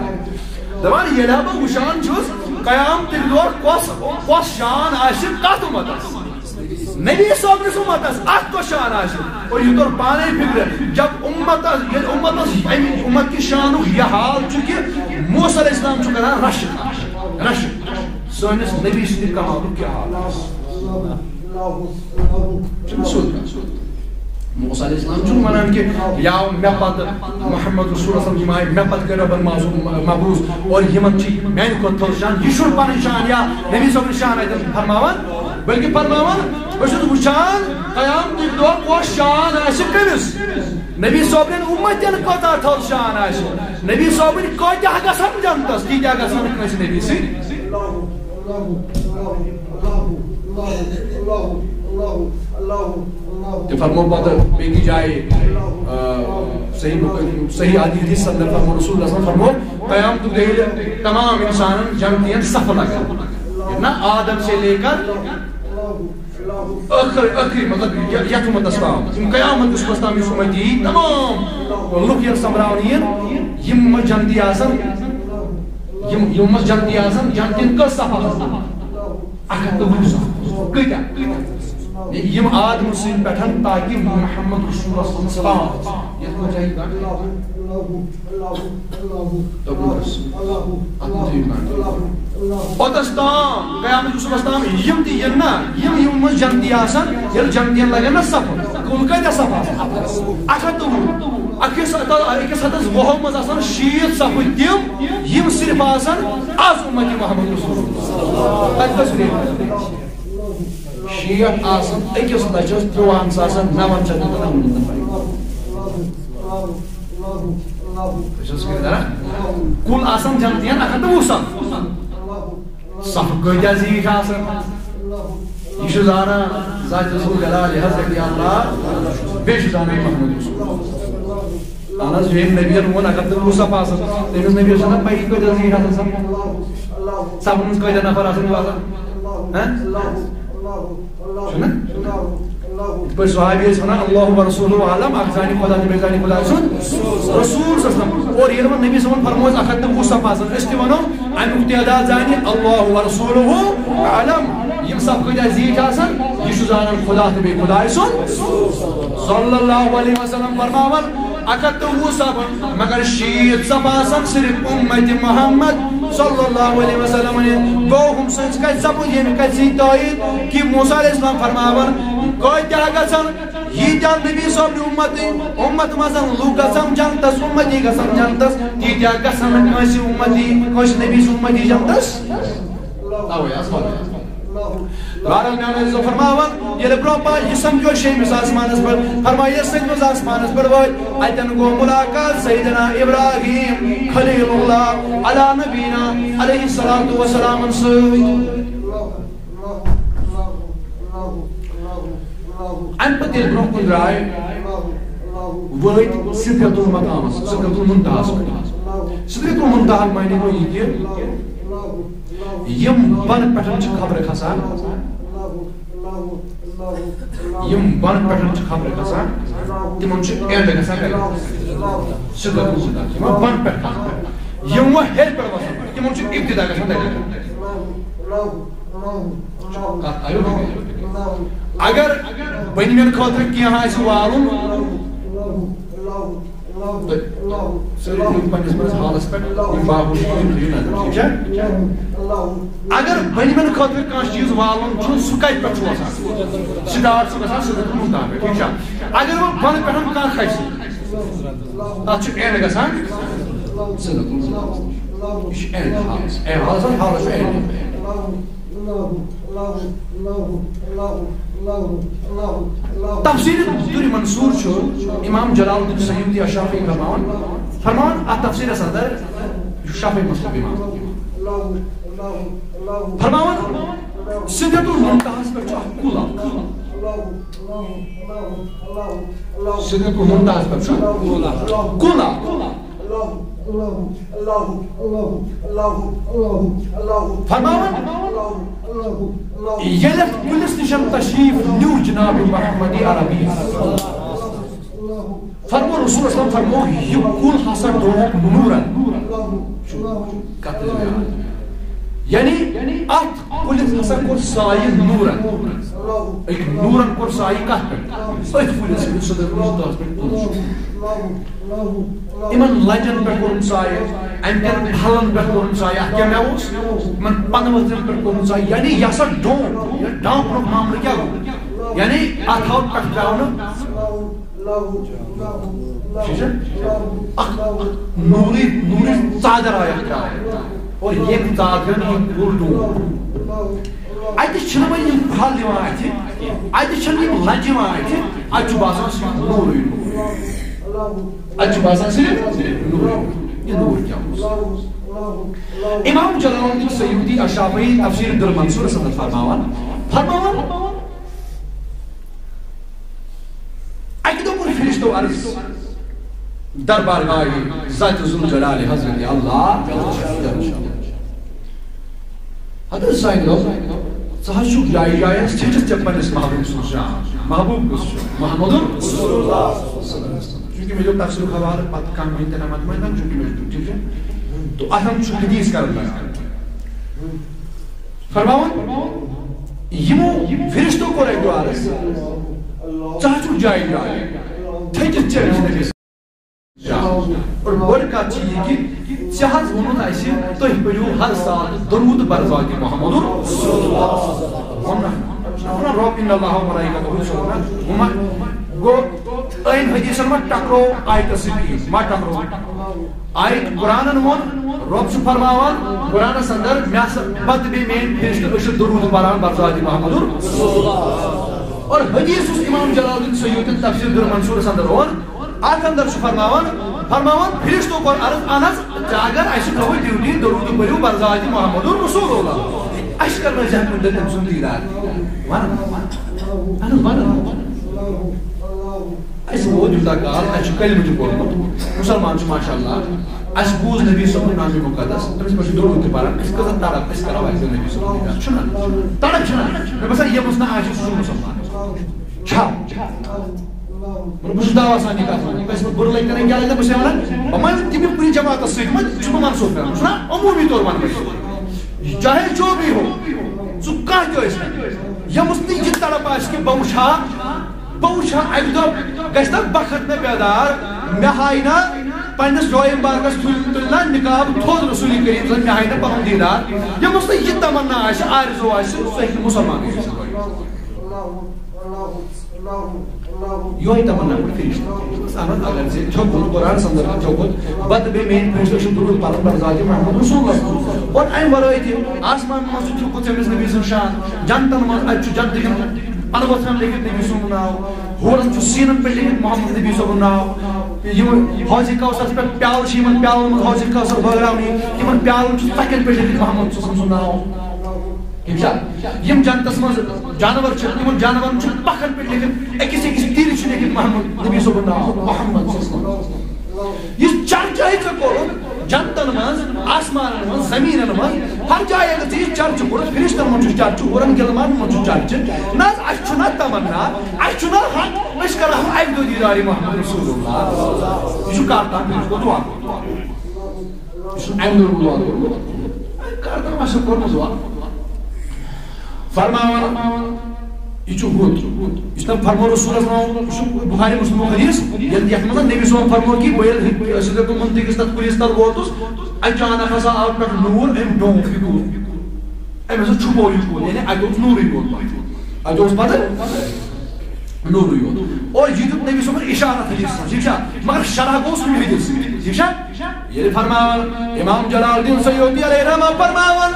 دپان، ییٚلہِ ہا بہٕ وٕچھان چھُس، قیامتٕکۍ دۄہ کۄس، کۄس شان آسہِ کتھ اُمتس؟ نبی صٲبنِس اُمتس، اتھ کۄس شان آسہِ؟ اور یہِ توٚر پانے فکرِ، جب اُمتس، ییٚلہِ اُمتس، امہِ اُمت کہِ شانُک یہِ حال چھُ کہِ موسیٰ علیہ السلام چھُ کران رشک، رشک۔ سٲنِس نبی سٕنٛدِ کمالُک کیٛاہ حال آسہِ؟ چھُنہٕ سیوٚد کَتھ۔ موسیٰ علیہ السلام چھُنہٕ وَنان کہِ یا مےٚ پَتہٕ محمد رسول اللہ صلی اللہ علیہ وسلم، یِم آیہِ مےٚ پَتہٕ کٔرِو بہٕ معصوم، مبعوث، اور یِمَن چھِ میٛانہِ کھۄتہٕ تھٔز شان۔ یہِ چھُنہٕ پَنٕنۍ شان یا نبی صٲبٕنۍ شان اَتٮ۪ن فرماوان، بلکہِ فرماوان، بہٕ چھُس وٕچھان قیامتٕکۍ دۄہ کۄس شان آسہِ کٔمِس؟ نبی صٲبنٮ۪ن اُمتٮ۪ن کۭژاہ تھٔز شان آسہِ۔ نبی صٲبٕنۍ کۭتیٛاہ گژھن جنتَس، تیٖتیٛاہ گژھن نہٕ کٲنٛسہِ نبی سٕنٛدۍ۔ تہِ فرمو پتہٕ بیٚکہِ جایہِ، آ، صحیح بُخاری، صحیح حدیث اندر فرمو رسول اللہ صلی اللہ علیہ وسلم فرمو، قیامتُک دۄہ ییٚلہِ تمام انسانن جنتین صفہٕ لگن، نا آدم سے لے کر ٲخر، ٲخری، مطلب، یہِ-، یتھ اُمتس تام، یِم قیامت کِس صبحس تام یُس اُمتی یی، تمام لُکھ ییٚلہِ سۄمبراونہٕ یِن، یِم منٛز جنتی آسن، یِم، یِم منٛز جنتی آسن، جنتین کٔژ صف آسن؟ اکھ ہتھ تہٕ وُہ صف۔ کۭتیاہ؟ یِم آدمہٕ سٕنٛدۍ پٮ۪ٹھ تاکہِ محمد رسول اللہ صلی اللہ علیہ وسلم۔ یتھ منٛز جایہِ گنٛڈ۔ توٚکُن حظ۔ اتھ منٛز تھٲیِو گنٛڈ۔ اوٚتس تام، قیامت کِس صبحس تام، یِم تہِ یِن نا، یِم، یِم منٛز جنتی آسن، ییٚلہِ جنتین لگن نا صفہٕ، کُل کۭتیاہ صفہٕ آسن؟ اکھ ہتھ تہٕ وُہ۔ أکِس ہتس، أکِس ہتس وُہو منٛز آسن شیٖتھ صفہٕ تِم، یِم صرف آسن از اُمتی محمد رسول اللہ۔ تتہِ کۄس ریٹ؟ شیٹھ آسن أکِس لچھس ترٛوہن ساسن نون شیٚتن تہٕ نمنمتن۔ بہٕ چھُس فِکرِ کران، کُل آسن جنتین اکھ ہتھ تہٕ وُہ صف۔ صف کۭتیاہ زیٖٹھۍ آسن؟ یہِ چھُ زانان ذات ذو الجلال حضرت اللہ، بیٚیہِ چھُ زانان محمد رسول۔ اہن حظ، ییٚمۍ نبیَن ووٚن، اگر تِم وُہ صف آسن، تٔمِس نبیَس چھَنہ پَیی کۭتیٛاہ زیٖٹھۍ آسن صف۔ صفن منٛز کۭتیٛاہ نفر آسن واتان؟ ہہ؟ چھُنہ؟ یِتھ پٲٹھۍ صحابی ٲسۍ وَنان، اللہ و رسولہ عالم، اکھ زانہِ خدا تہٕ بیٚیہِ زانہِ خدا سُنٛد رسول صلی اللہ علیہ وسلم۔ اور ییٚلہِ وۄنۍ نبی صٲبن فرموو، اکھ ہتھ تہٕ وُہ صف آسن، أسۍ تہِ وَنو، اَمیُک تعداد زانہِ اللہ و رسولہ عالم۔ یِم صف کۭتیٛاہ زیٖٹھۍ آسن، یہِ چھُ زانان خدا تہٕ بیٚیہِ خداے سُنٛد۔ صلی اللہ علیہ وسلم فرماوان، اکھ ہتھ تہٕ وُہ صف، مگر شیٖتھ صف آسن صرف اُمتِ محمد صلی اللہ علیہ وسلم۔ گوٚو ہُم سٕنٛز کتھِ سپُد ییٚمہِ کتھِ سٕنٛدۍ تٲییٖد کہِ موسیٰ علیہ السلام فرماوان، کۭتیٛاہ گژھن ییٖتیٛاہ نبی صٲبنہِ اُمتٕے، اُمت منٛز لُکھ گژھن جنتس، اُمتی گژھن جنتس، تیٖتیٛاہ گژھن نہٕ کٲنٛسہِ اُمتی، کٲنٛسہِ نبی سٕنٛدۍ اُمتی جنتس۔ توے آز وَنان۔ بہرحال، میٛانہِ عزیزو، فرماوان، ییٚلہِ برٛونٛہہ پہن یہِ سمکھیو شیٚیمِس آسمانس پٮ۪ٹھ، فرمایہِ، یہِ سٔتمِس آسمانس پٮ۪ٹھ وٲتۍ، اتٮ۪ن گوٚو مُلاقات سیدنا ابراہیم خلیل اللہ علی نبینا علیہ الصلوۃ والسلام سۭتۍ۔ امہِ پتہٕ ییٚلہِ برٛونٛہہ کُن درٛاے، وٲتۍ سدرۃ المقامس، سدرۃ المنتہاہس پٮ۪ٹھ۔ سدرۃ المنتہا معنی گوٚو یہِ کہِ یِم بۄنہٕ پٮ۪ٹھ چھِ خبرٕ کھسان، یِم بۄنہٕ پٮ۪ٹھ چھِ خبرٕ کھسان، تِمن چھُ end گژھان کتہِ؟ سدرۃ المنتہا۔ یِم بۄنہٕ پٮ۪ٹھ کھسان، یِم وۄنۍ ہیٚرِ پٮ۪ٹھ وسان، تِمن چھُ ابتدا گژھان تتہِ۔ کتھ آیو فکرِ؟ اگر بٔنمٮ۪ن خٲطرٕ کینٛہہ آسہِ والُن، تہٕ سٲری دِیِو پننِس پننِس حالس پٮ۪ٹھ، یِم باہوش چھِ، یِم دِیِو نظر، ٹھیٖک چھا؟ اگر بٔنمٮ۪ن خٲطرٕ کانٛہہ چیٖز والُن چھُ، سُہ کتہِ پٮ۪ٹھ چھُ وسان؟ start چھُ گژھان سدرۃ المنتہا پٮ۪ٹھ، ٹھیٖک چھا؟ اگر وۄنۍ بۄنہٕ پٮ۪ٹھ کانٛہہ کھسہِ، تتھ چھُ end گژھان سدرۃ المنتہا۔ یہِ چھُ end حالس۔ اے حالس، حالس چھُ end۔ تفسیر الدر منصور چھُ امام جلال الدین سیوطی الشافعی فرماوان، فرماوان اتھ تفسیرس اندر، یہِ چھُ شافعی مذہب امام۔ فرماوان، سدرۃ المنتہاہس پٮ۪ٹھ چھُ اکھ کُل اکھ۔ سدرۃ المنتہاہس پٮ۪ٹھ چھُ کُل اکھ۔ فرماوان، ییٚلہِ اَتھ کُلِس نِش تشریف نیوٗ جناب محمد عربی، فرمو رسول اسلام فرمو، یہِ کُل ہسا ڈوٚمُت نوٗرن۔ کتھ ٲس بیان؟ یعنی اتھ کُلِس ہسا کوٚر سایہِ نوٗرن۔ أکۍ نوٗرن کوٚر سایہِ کتھ پٮ۪ٹھ؟ أتھۍ کُلِس پٮ۪ٹھ، یُس سُہ دٔپۍ تَس پٮ۪ٹھ کُل چھُ۔ یِمن لنجن پٮ۪ٹھ کوٚرُن سایہِ، امہِ کٮ۪ن پھلن پٮ۪ٹھ کوٚرُن سایہِ، اتھ کیٛاہ مےٚ اوس؟ یِمن پنہٕ ؤتھرٮ۪ن پٮ۪ٹھ کوٚرُن سایہِ، یعنی یہِ ہسا ڈوٚم، یہِ ڈانٛپنُک معاملہٕ کیٛاہ گوٚو؟ یعنی اتھ آو پٮ۪ٹھ ترٛاونہٕ ٹھیٖک چھا؟ اکھ نوٗرٕے، نوٗرٕچ ژادر آیہِ اَتھ ترٛاونہٕ۔ اور ییٚمہِ ژادرِ ہُنٛد یہِ کُل ڈوٗن۔ اَتہِ چھِنہٕ وۄنۍ یِم پھل یِوان اَتھِ، اَتہِ چھِنہٕ یِم لَنجہِ یِوان اَتھِ، اَتہِ چھُ باسان صرف نوٗرٕے نوٗر۔ اَتہِ چھُ باسان صرف نوٗرٕے نوٗر۔ یہِ نوٗر کیٛاہ اوس؟ امام جلال الدین سیوطی الشافعی تفسیر در منصورس اندر فرماوان، فرماوان، اکہِ دۄہ کوٚر فرشتو عرض دربارگاہ ذات ذوالجلال حضرت اللہ۔ حضرت سانہِ رب، ژٕ حظ چھُکھ جایہِ جایہِ حظ ژھیٚٹِتھ ژےٚ پننِس محبوب سُنٛد شان۔ محبوب کُس چھُ؟ محمد رسول اللہ۔ چونکہ مےٚ دیُت تفسیرُک حوالہٕ پتہٕ کم مٲنۍ تہٕ نہ مت مٲنۍ، چونکہ مےٚ چھُ دیُت، ٹھیٖک چھُ؟ تو اتھ منٛز چھُ حدیث کران بیان۔ فرماوان، یِمو فرشتو کوٚر اَکہِ دۄہ عرض، ژٕ ہا چھُکھ جایہِ جایہِ، تھٔکِتھ ژےٚ نِش نبی صٲب۔ اور بٔڑ کَتھ چھِ یہِ کہِ ژےٚ حظ ووٚنُتھ اَسہِ، تُہۍ پٔرِو ہر ساتہٕ درود بر ذاتِ محمد رسول اللہ۔ ووٚن نہ؟ ووٚن نہ، رب ان اللہ و ملائکتہ یصلون۔ وۄنۍ ما گوٚو أمۍ حدیثن ما ٹکرو آیتس سۭتۍ؟ ما ٹکرو؟ آیت قرآنن ووٚن، رب چھُ فرماوان قرآنس اندر، مےٚ ہسا پتہٕ بیٚیہِ میٲنۍ فرشتہٕ، أسۍ چھِ درود پران بر ذاتِ محمد۔ اور حدیث یُس امام جلال الدین سیوطی تفسیر در منصورس اندر اوٚن، اتھ اندر چھُ فرماوان، فرماوان فرشتو کوٚر عرض، اہن حظ، ژےٚ اگر اسہِ تھٲوٕے ڈیوٹی درود پٔرِو بر ذاتِ محمد رسول اللہ، اسہِ کر نہٕ زانٛہہ کُنہِ دۄہ تٔمۍ سُنٛد دیٖدار۔ ونان، اہن حظ، ونان۔ اَسہِ ووت یوٗتاہ کال، اَسہِ چھُ کلمہٕ تہِ پوٚرمُت، مُسلمان چھُ ماشاء اللہ۔ اَسہِ بوٗز نبی صٲبُن نامِ مُقدس، تٔمِس پٮ۪ٹھ چھُ درود تہِ پَران، اَسہِ کۭژاہ تڑپ، أسۍ کَرو اَسہِ نبی صٲبُن دیٖدار۔ چھُنہ؟ تڑپ چھُنہ؟ مےٚ باسان، ییٚمِس نہٕ آسہِ، سُہ چھُنہٕ مُسلمان۔ چھا؟ مطلب، بہٕ چھُس دعویٰ سان یہِ کَتھ وَنان۔ یہِ گژھِ نہٕ بُرٕ لَگہِ کَرٕنۍ، کیٛاہ لَگہِ، بہٕ چھُس وَنان، بہٕ ما کُنہِ جماعتس سۭتۍ، ما چھُس بہٕ منسوٗخ کَران، چھُنہ؟ عموٗمی طور وَنہٕ بہٕ۔ چاہے جو بھی ہو، سُہ کانٛہہ تہِ ٲسِن، ییٚمِس نہٕ یہِ تڑپ آسہِ کہِ بہٕ وٕچھِ ہا، بہٕ وٕچھِ ہا اَکہِ دۄہ گژھِ نا بخت مےٚ بیدار، مےٚ ہایہِ نا پنٛنِس جایہِ مبارکس تُلۍ، تُلۍ نا نقاب تھوٚد رسول کریم صٲب، مےٚ ہایہِ نا پنُن دیٖدار۔ ییٚمِس نہٕ یہِ تمنا آسہِ، آرزو آسہِ، سُہ ہیٚکہِ نہٕ مُسلمانٕے ٲسِتھ۔ یِہوٚے تمنا کوٚر فرشتہٕ۔ اہن حظ، اگر ژےٚ تھوٚکمُت، قرآن سندر تھوٚکمُت، بتہٕ بیٚیہِ میٛٲنۍ فرشتہٕ چھِ درود پران بر ذاتِ محمد رسول اللہ۔ اور اَمہِ ورٲے تہِ آسمان منٛز چھُ تھوٚکمُت ژےٚ أمِس نبی سُنٛد شان، جنتن منٛز اَتہِ چھُ جنتہٕ کٮ۪ن پروتن لیکھِتھ نبی سُنٛد ناو، ہورن چھُ سیٖنن پٮ۪ٹھ لیکھِتھ محمد نبی صٲبُن ناو۔ یِم حوضِ کوثرس پٮ۪ٹھ پیالہٕ چھِ یِمن پیالن منٛز حوضِ کوثر بٲگراونہٕ، تِمن پیالن چھُ ژۄکٮ۪ن پٮ۪ٹھ لیکھِتھ محمد صٲبُن ناو۔ ٹھیٖک چھا؟ یِم جنتس منٛز جانور چھِ، تِمن جانورن چھُ پکھن پٮ۪ٹھ لیکھِتھ، أکِس أکِس تیٖرِس چھُ لیکھِتھ محمد نبی صٲبُن ناو، محمد صلی اللہ علیہ وسلم۔ یُس چرچہٕ ہے ژےٚ کوٚرُتھ جنتن منٛز، آسمانن منٛز، زمیٖنن منٛز، ہر جایہِ اگر ژےٚ یہِ چرچہٕ کوٚرُتھ، فرشتن منٛز چھُ چرچہٕ، ہورن گِلمانن منٛز چھُ چرچہٕ۔ نہ حظ، اَسہِ چھُنہ تمنا، اَسہِ چھُنہ حق، أسۍ کرہو اَکہِ دۄہ دیٖدارِ محمد رسول اللہ۔ یہِ چھُ کر تام فرشتو دعا کوٚرمُت۔ یہِ چھُنہٕ اَمہِ دۄہ دعا کوٚرمُت۔ کر تام آسہِ کوٚرمُت دعا۔ فرماوان، یہِ چھُ ہُتھ۔ یُس تٔمۍ فرموو رسول اللہ صلی اللہ علیہ وسلم، یہِ چھُ بخاری مسلم حدیث، ییٚلہِ یَتھ منٛز نبی صلی اللہ علیہ وسلم فرموو کہِ بہٕ ییٚلہِ سدرۃ المنتہی کِس تَتھ کُلِس تل ووتُس، اچانک ہسا آو پٮ۪ٹھ نوٗر، أمۍ ڈوٚم یہِ کُل۔ أمۍ ہسا چھُپوو یہِ کُل، یعنی اَتہِ اوس نوٗرٕے یوت۔ اَتہِ اوس پَتہٕ نوٗرٕے یوت۔ اور یہِ دیُت نبی صٲبَن اِشارت حدیث منٛز، ٹھیٖک چھا؟ مگر شرح گوٚو سُہ حدیث سۭتۍ، ٹھیٖک چھا؟ ییٚلہِ فرماوان امام جلال الدین سیوطی علیہ رحمہ فرماوان،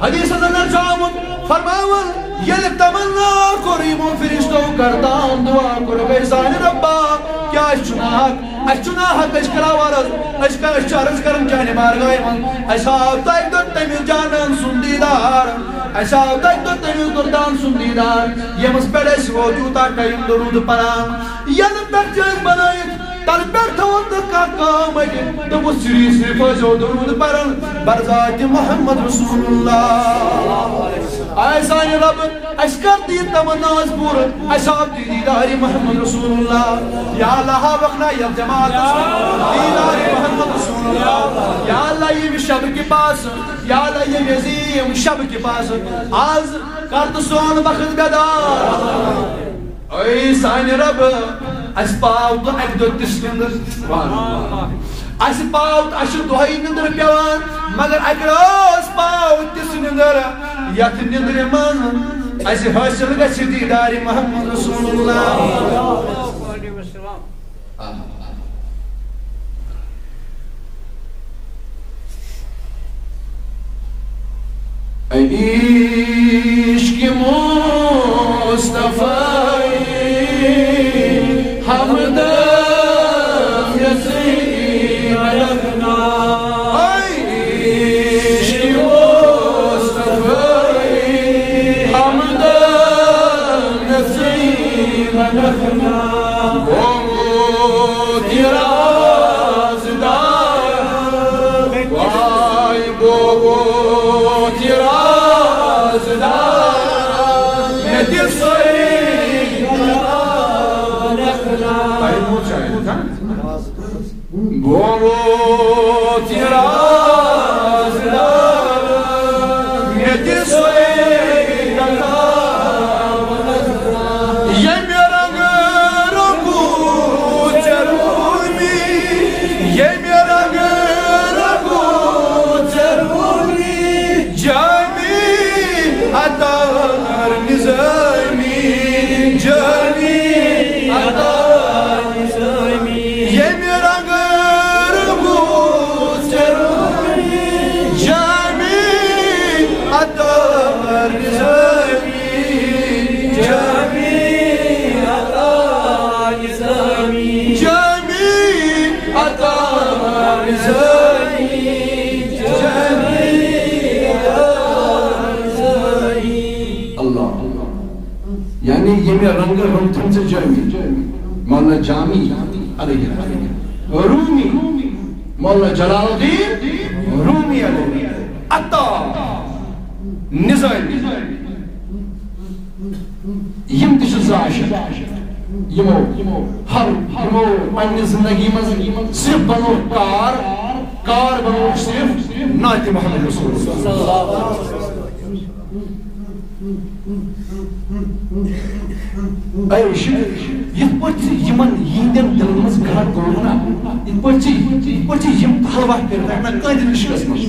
حدیثس اندر چھُ آمُت، فرماوان، ییٚلہِ تمنا کوٚر یِمو فرشتو کرتام دعا کوٚر، گٔے سانہِ رۄبا، کیٛاہ اَسہِ چھُنہٕ حق؟ اَسہِ چھُنہٕ حق، أسۍ کرو عرض، أسۍ کر-، أسۍ چھِ عرض کران چانہِ بارگاہہِ منٛز، اَسہِ آو تۄہہِ دۄد تٔمِس جانان سُنٛد دیٖدار، اَسہِ آو تۄہہِ دۄد تٔمِس دُردان سُنٛد دیٖدار، ییٚمِس پٮ۪ٹھ أسۍ ووت یوٗتاہ ٹایم درود پران، ییٚلہِ پٮ۪ٹھ چھِ أسۍ بنٲیِتھ، تَنہٕ پٮ۪ٹھ تھوٚوُن نہٕ کانٛہہ کٲم اَتہِ۔ دوٚپُس، صرف، صرف ٲسۍزیو درود پران، بر ذاتِ محمد رسول اللہ۔ آے سانہِ رب، اَسہِ کر تہٕ یہِ تمنا آز پوٗرٕ، اَسہِ آو تہِ دیٖدارِ محمد رسول اللہ۔ یا اللہ، ہاوکھ نا یَتھ جماعتس دیٖدارِ محمد رسول اللہ۔ یا اللہ، ییٚمہِ شبہٕ کہِ پاسہٕ، یا اللہ، ییٚمہِ عظیٖم شبہٕ کہِ پاسہٕ آز کر تہٕ سون بخت بیدار۔ اے سانہِ رب، اَسہِ پاو تہٕ اَکہِ دۄہ تِژھ نِندٕر۔ اَسہِ پاو تہٕ اَسہِ چھِ دۄہے نِندٕر پٮ۪وان، مگر اَکہِ رٲژ پاو تِژھ نِندٕر، یَتھ نِندرِ منٛز اَسہِ حٲصِل گژھِ دیٖدارِ محمد رسول اللہ۔ عشق مصطفی ہمدم نسیم رکھنا۔ عشق مصطفی ہمدم نسیم رکھنا۔ وہ تیرا وای بوبو تیرا زدار، مےٚ دِ سٲری۔ تۄہہِ کُس چھُ اَتہِ؟ بوبو تیرا زدار، مےٚ دِ سٲری۔ ییٚمہِ رنٛگہٕ رنٛگوٗ ژےٚ روٗمی، ییٚمہِ رنٛگہٕ رنٛگوٗ ژےٚ روٗمی، جامی عطار نظامی، جامی عطار نظامی۔ ییٚمہِ رنٛگہٕ رنٛگوٗ ژےٚ روٗمی، جامی عطار نظامی، جامی عطار نظامی، جامی عطار نظامی، جامی عطار نظامی۔ اللہ۔ یعنی ییٚمہِ رنٛگہٕ رنٛگ تھٲومٕژ جامی، مولانا جامی علیہ الرحمہ، رومی، مولانا جلال الدین رومی علیہ الرحمہ، عطا نظامی۔ یِم تہِ چھِ زٕ عاشق، یِمو ہر، یِمو پننہِ زندگی منٛز صرف بنوو کار، کار بنوو صرف نعت محمد رسول اللہ۔ اے شکر، یِتھ پٲٹھۍ ژٕ یِمن یِہنٛدٮ۪ن دِلن منٛز گرٛکھ گوٚوُکھ نا، یِتھ پٲٹھۍ ژٕ، یِتھ پٲٹھۍ ژٕ یِم پھلوہ کٔرِتھ ہٮ۪کھ نا کٲنٛسہِ عشقس منٛز،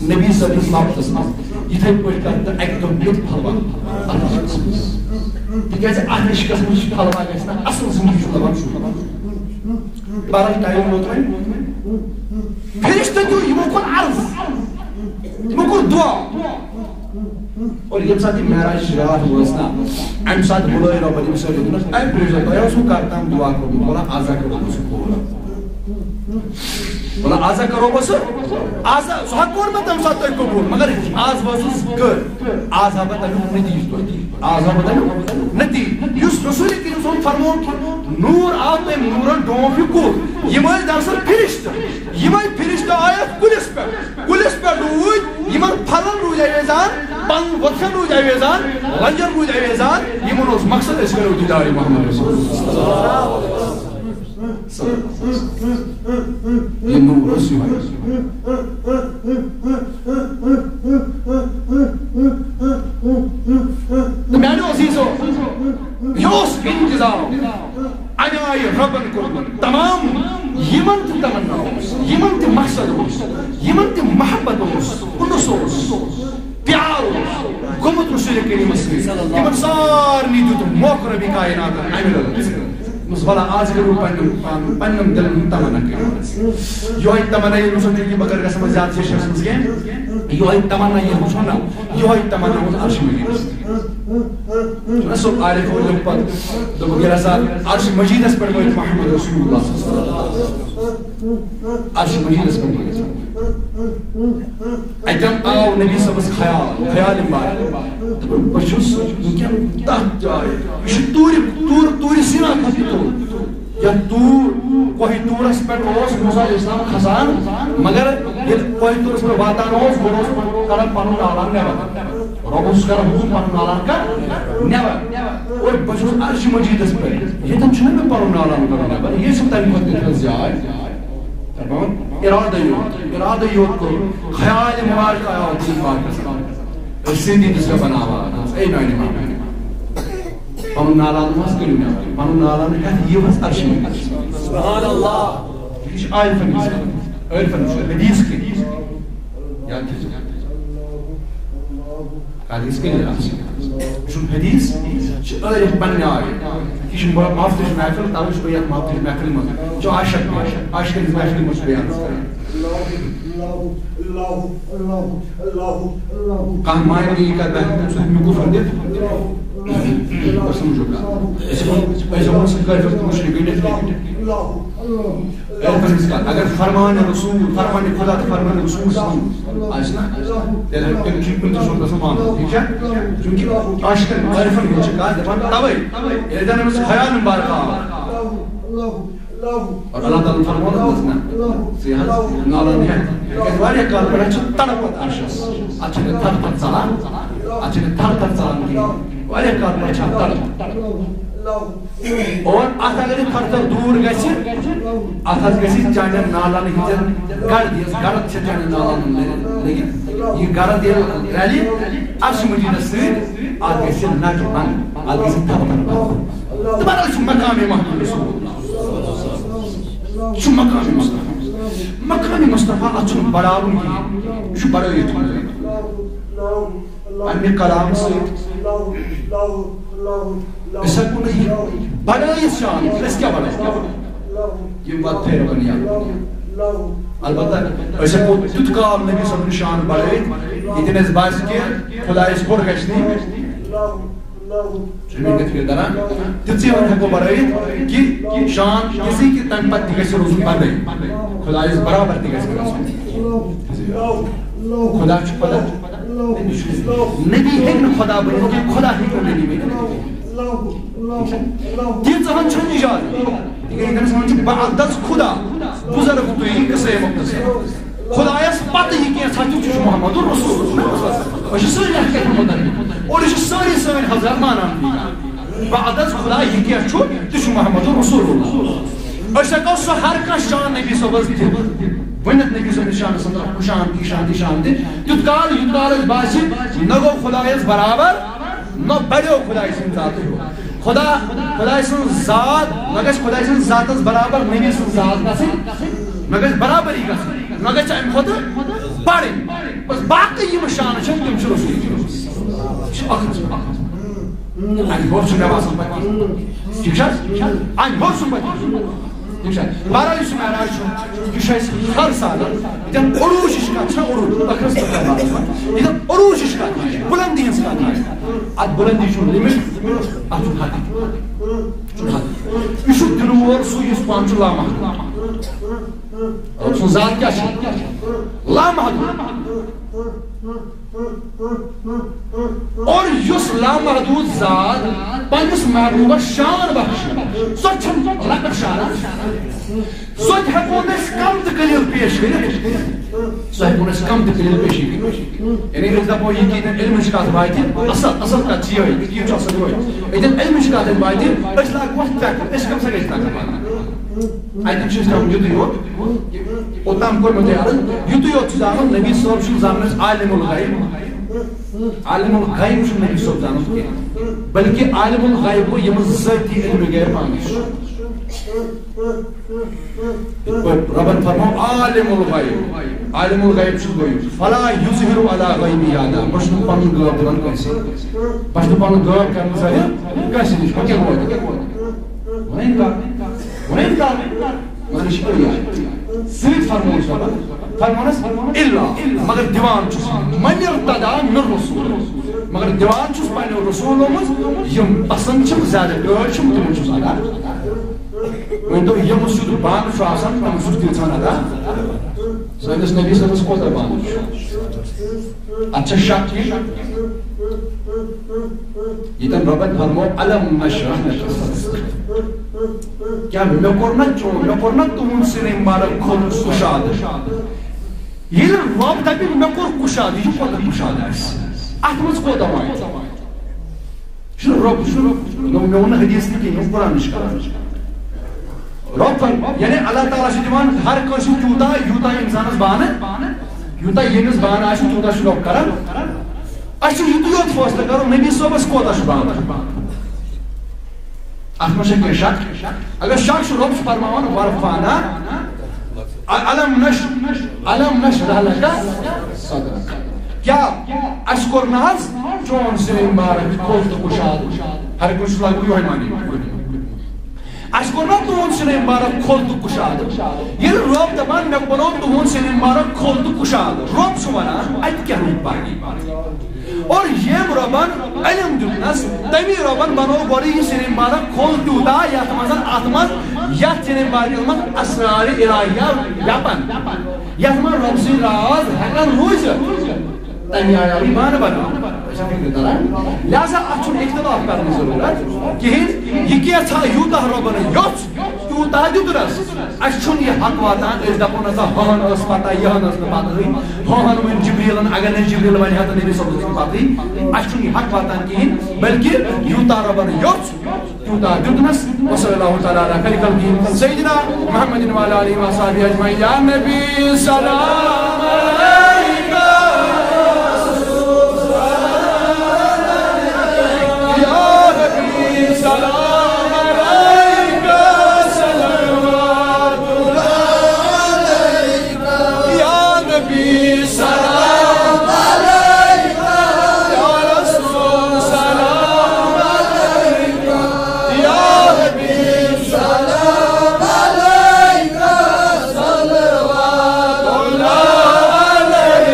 نبی صٲبنِس محبتس منٛز، یِتھے پٲٹھۍ کر تہٕ اکہِ دۄہ مےٚ تہِ پھلوہ اتھ عشقس منٛز۔ تِکیازِ اتھ عشقس منٛز چھُ پھلوہ گژھِ نا اصل زندگی چھُ لبان۔ بہرحال ٹائم ووت وۄنۍ۔ فرشتو دیُت یِمو کوٚر عرض، یِمو کوٚر دعا۔ اور ییٚمہِ ساتہٕ یہِ معراج راتھ وٲژ نا، اَمہِ ساتہٕ بُلٲے رۄبَن ییٚمہِ ساتہٕ دوٚپنَس، "اے پرٛیزو، تۄہہِ اوسوٕ کَر تام دُعا کوٚرمُت؟" وَلا آزا کَرو بہٕ سُہ قبوٗل۔ وَلا آزا کَرو بہٕ سُہ، آزا، سُہ ہا کوٚر مےٚ تَمہِ ساتہٕ تۄہہِ قبوٗل، مگر آز وٲژٕس کٔر، آز ہا بہٕ تَمیُک نتیٖجہٕ تۄہہِ، آز ہا بہٕ تَمیُک نتیٖجہٕ۔ یُس رسول کریم صٲب فرموو کہِ نوٗر آو تٔمۍ نوٗرَن ڈوٗنٛٹھ ہیوٗ کوٚر، یِم ٲسۍ دَرسَر فرشتہٕ، یِمَے فرشتہٕ آے اَتھ کُلِس پٮ۪ٹھ۔ کُلِس پٮ۪ٹھ روٗدۍ، یِمن پھلن روٗدۍ اویزان، پنُن وۄتھن روٗدۍ اویزان، لنجن روٗدۍ اویزان، یِمن اوس مقصد أسۍ کرو دیدار محمد رسول۔ یہِ نوٗر اوس یِہوٚے۔ تہٕ میانیو عزیزو، یہِ اوس انتظام۔ عنایہِ رۄبن کوٚرمُت تمام یِمن تہِ تمنا اوس، یِمن تہِ مقصد اوس، یِمن تہِ محبت اوس، انس اوس، پیار اوس گوٚمُت رسول کریمس سۭتۍ، تِمن سارنٕے دیُت موقع ربِ کائناتن امہِ رٲژ۔ دوٚپمس، وَلہ، آز کٔرِو پننٮ۪ن، پننٮ۪ن دِلن ہُنٛد تمنا کٔرِو آز۔ یِہوٚے تمنا ییٚلہِ وٕچھو تُہۍ، یہِ بہٕ کَرٕ گژھٕ وۄنۍ زیادٕ جیشرس منٛز کینٛہہ، یِہوٚے تمنا ییٚلہِ وٕچھو نہ، یِہوٚے تمنا اوس عرشِ مجیدس۔ چھُنہ سُہ عارف وول ییٚمہِ پتہٕ دوٚپُکھ، ییٚلہِ ہسا عرش مجیدس پٮ۪ٹھ وٲتۍ محمد رسول اللہ صلی اللہ علیہ وسلم۔ عرش مجیدس پٮ۪ٹھ وٲتۍ۔ اتٮ۪ن آو نبی صٲبس خیال، خیال امبارک۔ دوٚپُن، بہٕ چھُس وٕنکٮ۪ن تتھ جایہِ، یہِ چھُ طورِ، طور، طورِ سینا کھۄتہٕ تہِ توٚت۔ یتھ طور، کوہِ طورس پٮ۪ٹھ اوس موسیٰ علیہ السلام کھسان، مگر ییٚلہِ کوہِ طورس پٮ۪ٹھ واتان اوس، گۄڈٕ اوس کران پنُن عالم نٮ۪بر۔ رۄبَس چھُس کران حُکُم پَنُن نالان کر نٮ۪بر۔ اور بہٕ چھُس عرشِ مجیٖدَس پٮ۪ٹھ۔ ییٚتٮ۪ن چھُنہٕ مےٚ پَنُن نالان کَرُن نٮ۪بر۔ یہِ چھُ تَمہِ کھۄتہٕ تہِ تھٔز جاے۔ دَپان، اِرادَے یوت، اِرادَے یوت کوٚر، خیال مُبارک آو دِلہِ پاکَس۔ أسۍ سۭتی دِژ مےٚ بناوان۔ اے میٛانہِ محبوٗب، پَنُن نالان مہ حظ کٔرِو نٮ۪بر۔ پَنُن نالان ہٮ۪تھ یِیِو حظ عرشِ مجیٖدَس۔ سبحان اللہ۔ یہِ چھُ عارفَن ہٕنٛز کَتھ۔ عارفَن ہٕنٛز حدیٖث کٔرِو۔ یاد تھٲیِو۔ حدیث کٔرِو۔ یہِ چھُنہٕ حدیث، یہِ چھُ عارف پننہِ آیہِ۔ یہِ چھُ مُفتِش محفل، تَوَے چھُس بہٕ یَتھ مُفتِش محفلہِ منٛز۔ یہِ چھُ عاشق، عاشقَن ہٕنٛز محفلہِ منٛز چھُس بہٕ یہِ عرض کران۔ کانٛہہ مانہِ نہٕ یہِ کَتھ، بہٕ ہٮ۪کہٕ تٔمۍ سۭتۍ مےٚ کُفر دِتھ۔ بہٕ سَمجھو کَتھ۔ أسۍ ہٮ۪کو، أسۍ ہٮ۪کو نہٕ سُہ کٲفِر تہٕ مُشرِک گٔنِتھ کینٛہہ۔ اگر فرمان رسول، فرمان خدا تہٕ فرمان رسول سان آسہِ نا، تیٚلہِ ہیٚکہِ، تیٚلہِ چھُ کُنہِ تہِ صورتس منٛز وَنُن، ٹھیٖک چھا؟ چونکہِ عاشقن عارفن ہٕنٛز چھِ کَتھ دَپان تَوَے، ییٚلہِ زَن أمِس خیال مُبارک آو۔ اور اللہ تعالیٰ فرموو نہٕ حظ نہ، ژٕ حظ نالان ہٮ۪تھ۔ تِکیٛازِ واریاہ کال پٮ۪ٹھ چھِ تڑپان عرشس۔ اَتھ چھِنہٕ تھر تھر ژَلان، اَتھ چھِنہٕ تھر تھر ژَلان کِہیٖنۍ۔ واریاہ کال پٮ۪ٹھ چھِ اَتھ تڑپان۔ اور اتھ اگر یہِ تھر تھر دوٗر گژھِ، اتھ حظ گژھِ چانٮ۪ن نالن ہٕنٛدٮ۪ن گرد، یۄس گرد چھِ چانٮ۪ن نالن ہٕنٛز لٔگِتھ، یہِ گرد ییٚلہِ رلہِ، عرش مجیدس سۭتۍ، اتھ گژھِ نٹہِ بند، اتھ گژھِ تھپھ بند۔ تہٕ بدل چھُ مقام محمود رسول اللہ، چھُ مقام مصطفیٰ۔ مقام مصطفیٰ اتھ چھُنہٕ بڑاوُن کِہیٖنۍ، یہِ چھُ بڑٲوِتھ تھاوُن۔ پننہِ کلام سۭتۍ أسۍ ہٮ۪کو نہٕ یہِ بڑٲیِتھ شان، أسۍ کیٛاہ بڑاوو؟ یِم وَتہٕ پھیرٕ بنیاد۔ البتہ أسۍ ہٮ۪کو تیُتھ کال نبی صٲبُن شان بڑٲیِتھ، ییٚتٮ۪ن اَسہِ باسہِ کہِ خۄدایَس ہیوٚر گژھِ نہٕ۔ چھُ مےٚ کِتھ کٔنۍ تران؟ تِژھٕے ہن ہٮ۪کو بڑٲیِتھ کہِ شان یِژٕے کہِ تَمہِ پتہٕ تہِ گژھِ روزُن بندٕے، خۄدایَس برابر تہِ گژھِ گژھُن۔ خۄدا چھُ خۄدا۔ نبی ہیٚکہِ نہٕ خۄدا بٔنِتھ کینٛہہ، خۄدا ہیٚکہِ نہٕ نبی بٔنِتھ۔ تیٖژاہ ہن چھُنہٕ اِجازت۔ تِکیٛازِ ییٚتٮ۪نَس وَنان چھِ بعد از خدا، بُزرگ تُہۍ قصے مختصر۔ خۄدایَس پَتہٕ یہِ کینٛژھا تہِ چھُ محمد رسول اللہ۔ أسۍ چھِ سٲری اَتھ پٮ۪ٹھ مُتفق۔ اور یہِ چھِ سٲری سٲنۍ حضرات مانان۔ بعد از خدا یہِ کیٛاہ چھُ؟ تہِ چھُ محمد رسول اللہ۔ أسۍ ہٮ۪کو سُہ ہر کانٛہہ شان نبی صٲبَس دِتھ، ؤنِتھ نبی صٲبنِس شانَس اندر، شان تہِ، شان تہِ، شان تہِ۔ تیُتھ کال، یُتھ کال اَسہِ باسہِ، نہ گوٚو خۄدایَس برابر، نہ بڑیو خۄداے سٕنٛدِ ذاتہٕ ہیوٚر۔ خۄدا، خۄداے سٕنٛز ذات، نہ گژھِ خۄداے سٕنٛز ذاتَس برابر نبی سٕنٛز ذات گژھٕنۍ، نہ گژھِ برابری گژھٕنۍ، نہ گژھِ اَمہِ کھۄتہٕ بڑٕنۍ۔ بس باقٕے یِم شانہٕ چھِ، تِم چھِ رسول کریم۔ یہِ چھُ اکھ حظ، اکھ حظ۔ اَمہِ ہیوٚر چھُ مےٚ باسان پتہٕ کِہیٖنۍ۔ ٹھیٖک چھا؟ اَمہِ ہیوٚر چھُنہٕ پتہٕ کِہیٖنۍ۔ ٹھیٖک چھا؟ بہرحال، یُس یہِ معراج چھُ، یہِ چھُ اَسہِ ہر ساتہٕ، ییٚتٮ۪ن عروٗجٕچ کَتھ چھےٚ، عروٗج، ٲخرَس پٮ۪ٹھ کَتھ چھِ، ییٚتٮ۪ن عروٗجٕچ کَتھ چھِ، بُلندی ہٕنٛز کَتھ چھِ۔ اَتھ بُلندی چھُنہٕ limit، اَتھ چھُنہٕ حد۔ چھُنہٕ حد۔ یہِ چھُ دِنہٕ وول سُہ، یُس پانہٕ چھُ لامحدوٗد۔ رۄب سٕنٛز ذات کیٛاہ چھِ؟ لامحدوٗد۔ اور یُس لامحدوٗد ذات پننِس محبوبس شان بخشہِ، سۄ چھَنہٕ لۄکٕٹ شان۔ سۄ تہِ ہٮ۪کو نہٕ أسۍ کم تہٕ قلیل پیش کٔرِتھ۔ سۄ ہٮ۪کو نہٕ أسۍ کم تہٕ قلیل پیش کٔرِتھ۔ یعنی أسۍ دپو، یہِ کہِ ییٚتٮ۪ن علمٕچ کتھ واتہِ، اصل، اصل کتھ چھِ یِہوٚے، یہِ چھُ اصل یِہوٚے۔ ییٚتٮ۪ن علمٕچ کتھ واتہِ، أسۍ لاگو اَتھ تک، أسۍ کم سا گژھِ تک واتُن؟ اَتٮ۪ن چھُ اَسہِ تھاوُن یُتُے یوت۔ اوٚتام کوٚر مےٚ تۄہہِ عرض، یُتُے یوت چھُ زانُن، نبی صٲب چھُنہٕ زانُن اَسہِ عالم الغیب۔ عالم الغیب چھُنہٕ نبی صٲب زانُن کینٛہہ، بلکہِ عالم الغیب گوٚو ییٚمِس ذٲتی علم غیب پانَے چھُ۔ یِتھ پٲٹھۍ رۄبن فرموو، عالم الغیب، عالم الغیب چھُس بہٕ، فلا یظہر علی غیبہ احدا، بہٕ چھُس نہٕ پنُن غٲب دِوان کٲنٛسہِ، بہٕ چھُس نہٕ پنُن غٲب کرنہٕ ظٲہِر کٲنٛسہِ نِش، بہٕ کیٛاہ ووت؟ وۄنۍ کر، وۄنۍ کر۔ معنی چھِ یہِ۔ سۭتۍ فرمووُس رۄبن، فرموونس، الا، مگر دِوان چھُس، من ارتضی من رسول، مگر دِوان چھُس پننیو رسولو منٛز، یِم پسند چھِم، زیادٕ ٹٲٹھۍ چھِم، تِمن چھُس ادا۔ وۄنۍ دوٚپ، یِم سیُد بانہٕ چھُ آسان، تِمن چھُس تیٖژہن ادا۔ سٲنِس نبی صٲبس کوتاہ بانہٕ چھُ؟ اتھ چھا شک کینٛہہ؟ ییٚتٮ۪ن رۄبن فرموو، الم نشرح لک صدرک۔ کیٛاہ مےٚ کوٚر نہ چون، مےٚ کوٚر نہ تُہُنٛد سیٖنہٕ مبارک کھوٚل کُشادٕ؟ ییٚلہِ رۄب دَپہِ، مےٚ کوٚر کُشادٕ، یہِ کوٗتاہ کُشادٕ آسہِ؟ اتھ منٛز کوتاہ واتہِ؟ چھُنہٕ رۄب، چھُنہٕ رۄب، نہ، مےٚ ووٚن نہٕ حدیث تہِ کینٛہہ، مےٚ ووٚن قرآنٕچ کتھ۔ رۄب فرم-، یعنی اللہ تعالیٰ چھُ دِوان ہر کٲنٛسہِ تیوٗتاہ، یوٗتاہ اِنسانَس بانہٕ، یوٗتاہ ییٚمِس بانہٕ آسہِ، تیوٗتاہ چھُ رۄب کران۔ اَسہِ چھُ یُتُے یوت فٲصلہٕ کرُن، نبی صٲبَس کوتاہ چھُ بانہٕ۔ اَتھ منٛز چھےٚ کینٛہہ شک؟ اگر شک چھُ، رۄب چھُ فرماوان، "ورفعنا"، الم نش، الم نشرح لک صدرک۔ کیا اسہِ کوٚر نہ حظ چون سرِ مبارک کھُل تہٕ کُشاد؟ ہر کُنہِ چھُ لگان یِہوٚے معنی۔ اسہِ کوٚر نہ تُہُنٛد سرِ مبارک کھُل تہٕ کُشاد؟ ییٚلہِ رۄب دپان، "مےٚ بنوو تُہُنٛد سرِ مبارک کھُل تہٕ کُشاد"، رۄب چھُ ونان، اتہِ کیٛاہ روٗد پانی؟ اور ییٚمۍ رۄبن علم دیُتنس، تمی رۄبن بنوو گۄڈٕ یہِ سرِ مبارک کھُل تیوٗتاہ، یتھ منٛز، اتھ منٛز، یتھ سرِ مبارکس منٛز اسرار الہیہ ویپن، یتھ منٛز رۄب سٕنٛدۍ راز ہٮ۪کن روٗزِتھ۔ تمی آیہِ آو یہِ بانہٕ بناونہٕ۔ أسۍ چھِ فِکرِ تران۔ لہذا اتھ چھُنہٕ اختلاف کرنٕچ ضروٗرت کِہیٖنۍ۔ یہِ کینٛژھا یوٗتاہ رۄبن یوٚژھ، تیوٗتاہ دیُتنس۔ اسہِ چھُنہٕ یہِ حق واتان، أسۍ دپو، "نسا ہُہن ٲس پتہ، یِہن ٲس نہٕ پتہٕے، ہُہن ؤنۍ جبریلن، اگر نہٕ جبریل ونہِ ہا تہٕ نبی صٲبس ٲس نہٕ پتہٕے۔" اسہِ چھُنہٕ یہِ حق واتان کِہیٖنۍ، بلکہِ یوٗتاہ رۄبن یوٚژھ، تیوٗتاہ دیُتنس۔ وصلی اللہ تعالیٰ علیٰ خیر خلقہ سیدنا محمد وعلیٰ آلہ وصحبہ اجمعین۔ یا نبی سلام علیکہ، یا نبی سلام علیکہ، صلوات اللہ علیکہ۔ یا نبی سلام علیکہ، یا رسول سلام علیکہ، یا حبیب سلام علیکہ، صلوات اللہ علیکہ۔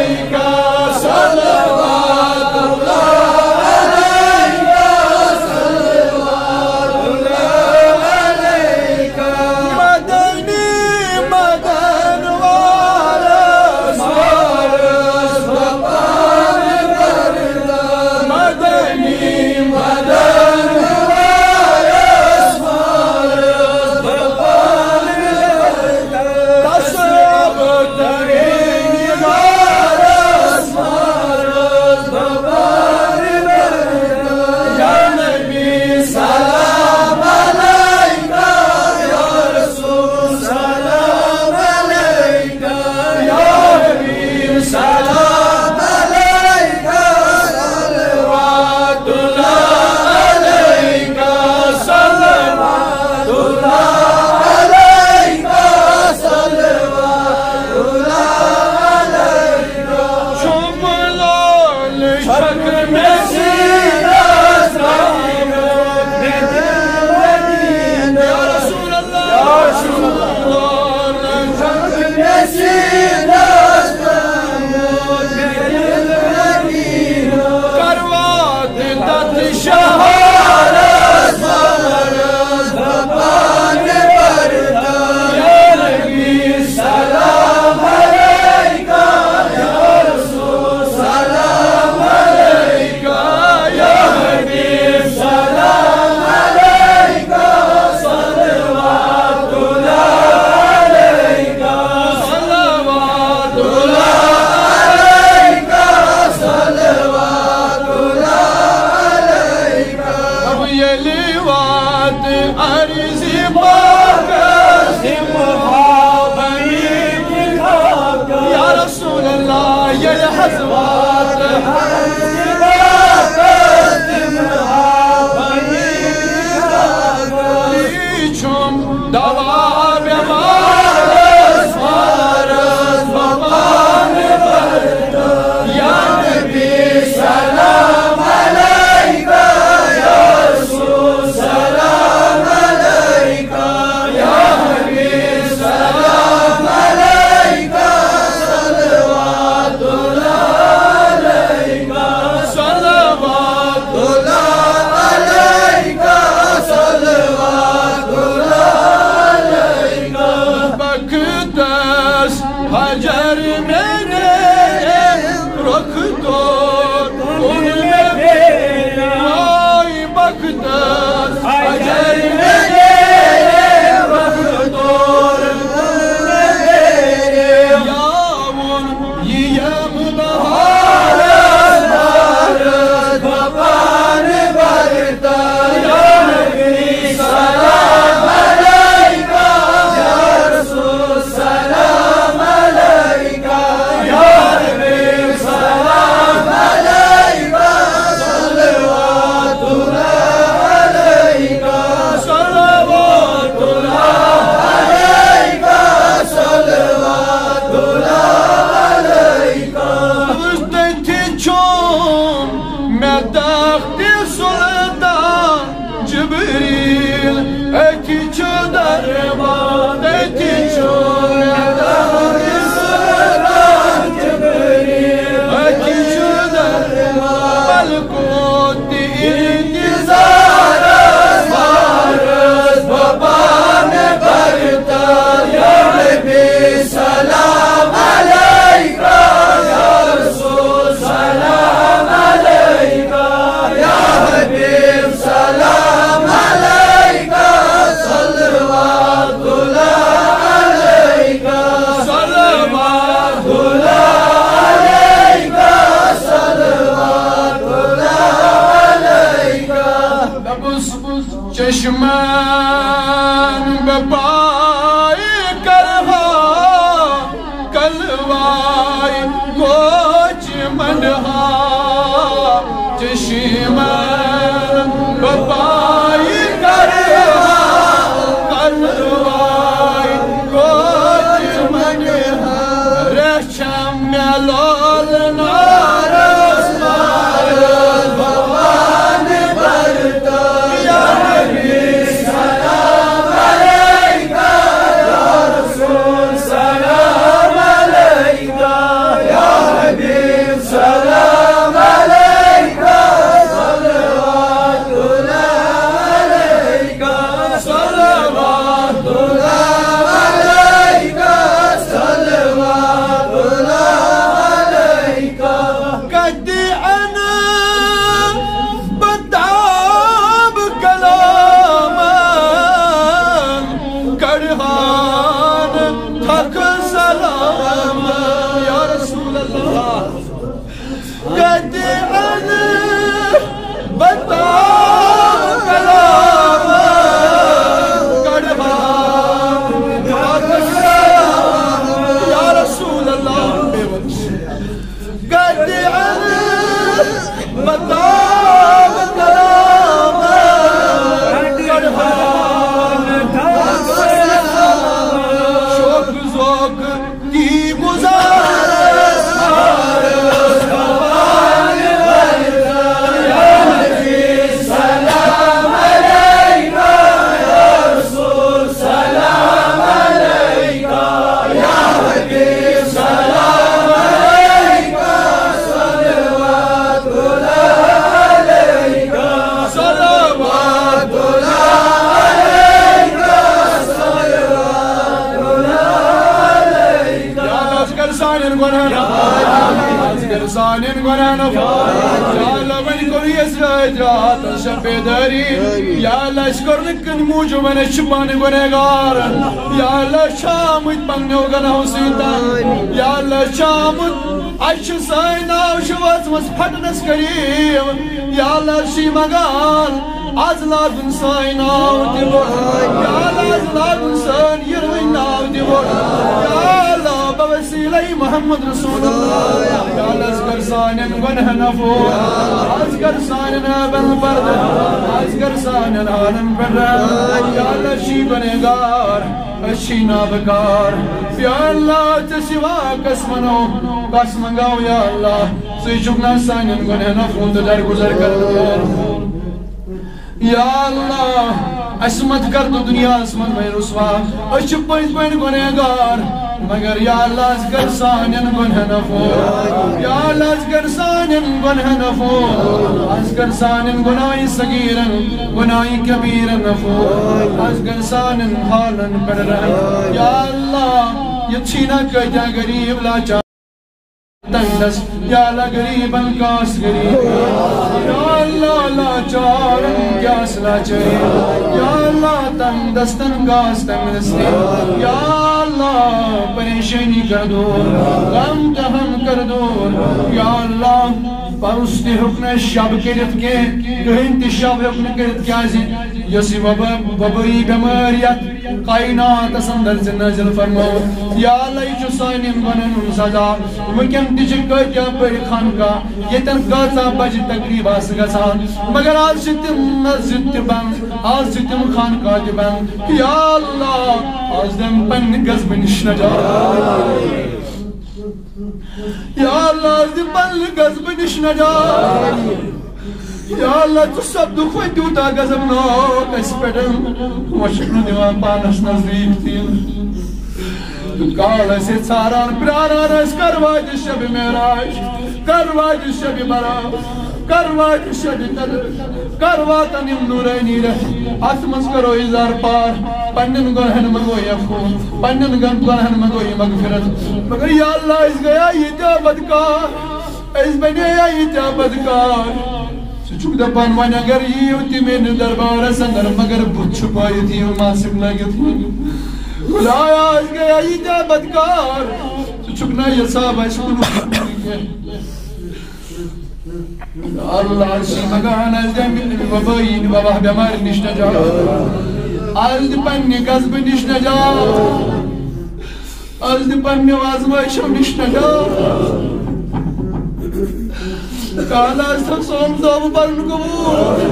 تخت سلطان جبریل، أتھی چھُ دربار، أتھی چھُ تخت سلطان جبریل، أتھی چھُ دربار۔ ملکوت انتظار، فارس بپان برتا، یا نبی سلام علیکہ، یا رسول سلام علیکہ، یا حبیب سلام علیکہ، صلوات اللہ علیکہ، صلوات اللہ علیکہ، صلوات اللہ علیکہ۔ دپُس چشمن بپائی کرہا، کلوائی کوچ منڈہا۔ چشمن بپائی کرہا، کلوائی کوچ منڈہا۔ رچھم مےٚ لول نارس مارس بھوان برتا، یا نبی سلام علیکہ، یا رسول سلام علیکہ، یا حبیب سلام علیکہ، صلوات اللہ علیکہ، صلوات اللہ علیکہ، صلوات اللہ علیکہ۔ کتہِ انہٕ بہٕ تاب کلام، کڑہان تھکھ سلام۔ یا رسول اللہ، کتہِ انہٕ بہٕ تاب کلام، کڑہان تھکھ سلام۔ یا رسول اللہ، کتہِ انہٕ بہٕ تاب کلام، کڑہان تھکھ سلام۔ شوق ذوق تی گزارس، سلام علیکہ، یا رسول سلام علیکہ، یا حبیب سلام علیکہ، صلوات اللہ علیکہ، صلوات اللہ علیکہ، صلوات اللہ علیکہ۔ یا اللہ، ژٕ کر سانٮ۪ن گۄناہن، ژٕ کر سانٮ۪ن گۄناہن عفو۔ یا اللہ، وۄنۍ کوٚرُے اَسہِ رٲتۍ راتس شب بیدٲری۔ یا اللہ، اَسہِ کوٚر نہٕ کُنہِ موٗجوٗب، وۄنۍ أسۍ چھِ پانہٕ گۄنہگار۔ یا اللہ، أسۍ چھِ آمٕتۍ پننیو گۄناہو سۭتۍ۔ یا اللہ، أسۍ چھِ آمٕتۍ، اَسہِ چھِ سٲنۍ ناو چھِ وٲژمٕژ پھٹنس قریب۔ یا اللہ، أسۍ چھِ منگان، از لاگُن سٲنۍ ناو تہِ بوٚڑ۔ یا اللہ، از لاگُن سٲنۍ یِروٕنۍ ناو تہِ بوٚڑ۔ یا اللہ، بوسیلے محمد رسول اللہ۔ یا اللہ، از کر سانٮ۪ن گۄنہن عفو۔ از کر سانٮ۪ن عیبن پردٕ۔ از کر سانٮ۪ن حالن پٮ۪ٹھ رحم۔ یا اللہ، أسۍ چھِ گۄنہگار، أسۍ چھِ نابکار۔ یا اللہ، ژےٚ سوا کس ونو، کس منگاو؟ یا اللہ، ژٕے چھُکھ نا سانٮ۪ن گۄنہن عفو تہٕ درگُزر کرن وول۔ یا اللہ، اَسہِ مت کر تہٕ دُنیاہَس منٛز وۄنۍ رسوا۔ أسۍ چھِ پٔزۍ پٲٹھۍ گۄنہگار، مگر یا اللہ، از کر سانٮ۪ن گۄنہن عفو۔ یا اللہ، از کر سانٮ۪ن گۄنہن عفو۔ از کر سانٮ۪ن گۄناہہِ صغیرن، گۄناہہِ کبیرن عفو۔ از کر سانٮ۪ن حالن پٮ۪ٹھ رحم۔ یا اللہ، ییٚتہِ چھِ نا کۭتیاہ غریب لاچار۔ تنگ دست، یا اللہ غریبن کاس غریب، یا اللہ لاچارن کیاس لاچاری، یا اللہ تنگ دستن کاس تنگ دستی، یا اللہ پریشانی کر دور، غم تہٕ ہم کر دور۔ یا اللہ، پرُس تہِ ہیوٚک نہٕ شب کٔرِتھ کینٛہہ، کٕہٕنۍ تہِ شب ہیوٚک نہٕ کٔرِتھ، کیازِ یۄس یہِ وبا-، وبٲیی بٮ۪مٲرۍ یتھ کائناتس اندر ژےٚ نازل فرمووُتھ۔ یا اللہ، یہِ چھُ سانٮ۪ن گۄنہن ہُنٛد سزا۔ وٕنکٮ۪ن تہِ چھِ کۭتیاہ بٔڑۍ خانقاہ، ییٚتٮ۪ن کۭژاہ بجہِ تقریب آسہٕ گژھان، مگر آز چھِ تِم مسجد تہِ بنٛد، آز چھِ تِم خانقاہ تہِ بنٛد۔ یا اللہ، آز دِم پننہِ غضبہٕ نِش نجات۔ یا اللہ، آز دِ پننہِ غضبہٕ نِش نجات۔ یا اللہ، ژٕ سپدُکھ وۄنۍ تیوٗتاہ غضبناک اَسہِ پٮ۪ٹھ، وۄنۍ چھُکھ نہٕ دِوان پانَس نزدیٖک تہِ یِنہٕ۔ تہٕ کال ٲسۍ أسۍ ژھاران، پرٛاران ٲسۍ، کر واتہِ شبِ معراج، کر واتہِ شبِ برات، کر واتہِ شبِ قدر، کر واتن یِم نوٗرٲنی رٮ۪تھ۔ اَتھ منٛز کرو اظہار پار، پننٮ۪ن گۄنہن منٛگو یہِ عفو، پننٮ۪ن گۄن-، گۄنہن منٛگو یہِ مغفرت۔ مگر یا اللہ، أسۍ گٔیا ییٖتیٛاہ بدکار، أسۍ بنے یا ییٖتیٛاہ بدکار۔ ژٕ چھُکھ دپان، وۄنۍ اگر یِیِو تہِ میٲنِس دربارس اندر، مگر بُتھ چھُپٲیِتھ یِیِو، ماسک لٲگِتھ یِیِو۔ خدایا، أسۍ گٔیا ییٖتیٛاہ بدکار، ژٕ چھُکھ نہ یژھان اَسہِ کُنُے کینٛہہ۔ اللہ، أسۍ چھِ منٛگان، اَسہِ دِ اَمہِ وبٲیی وبا بٮ۪مارِ نِش نجات۔ اَسہِ دِ پننہِ غضبہٕ نِش نجات۔ از دِ پننہِ آزمٲیشو نِش نجات۔ کالہ از تھاو سون دعوٕ پرُن قبول۔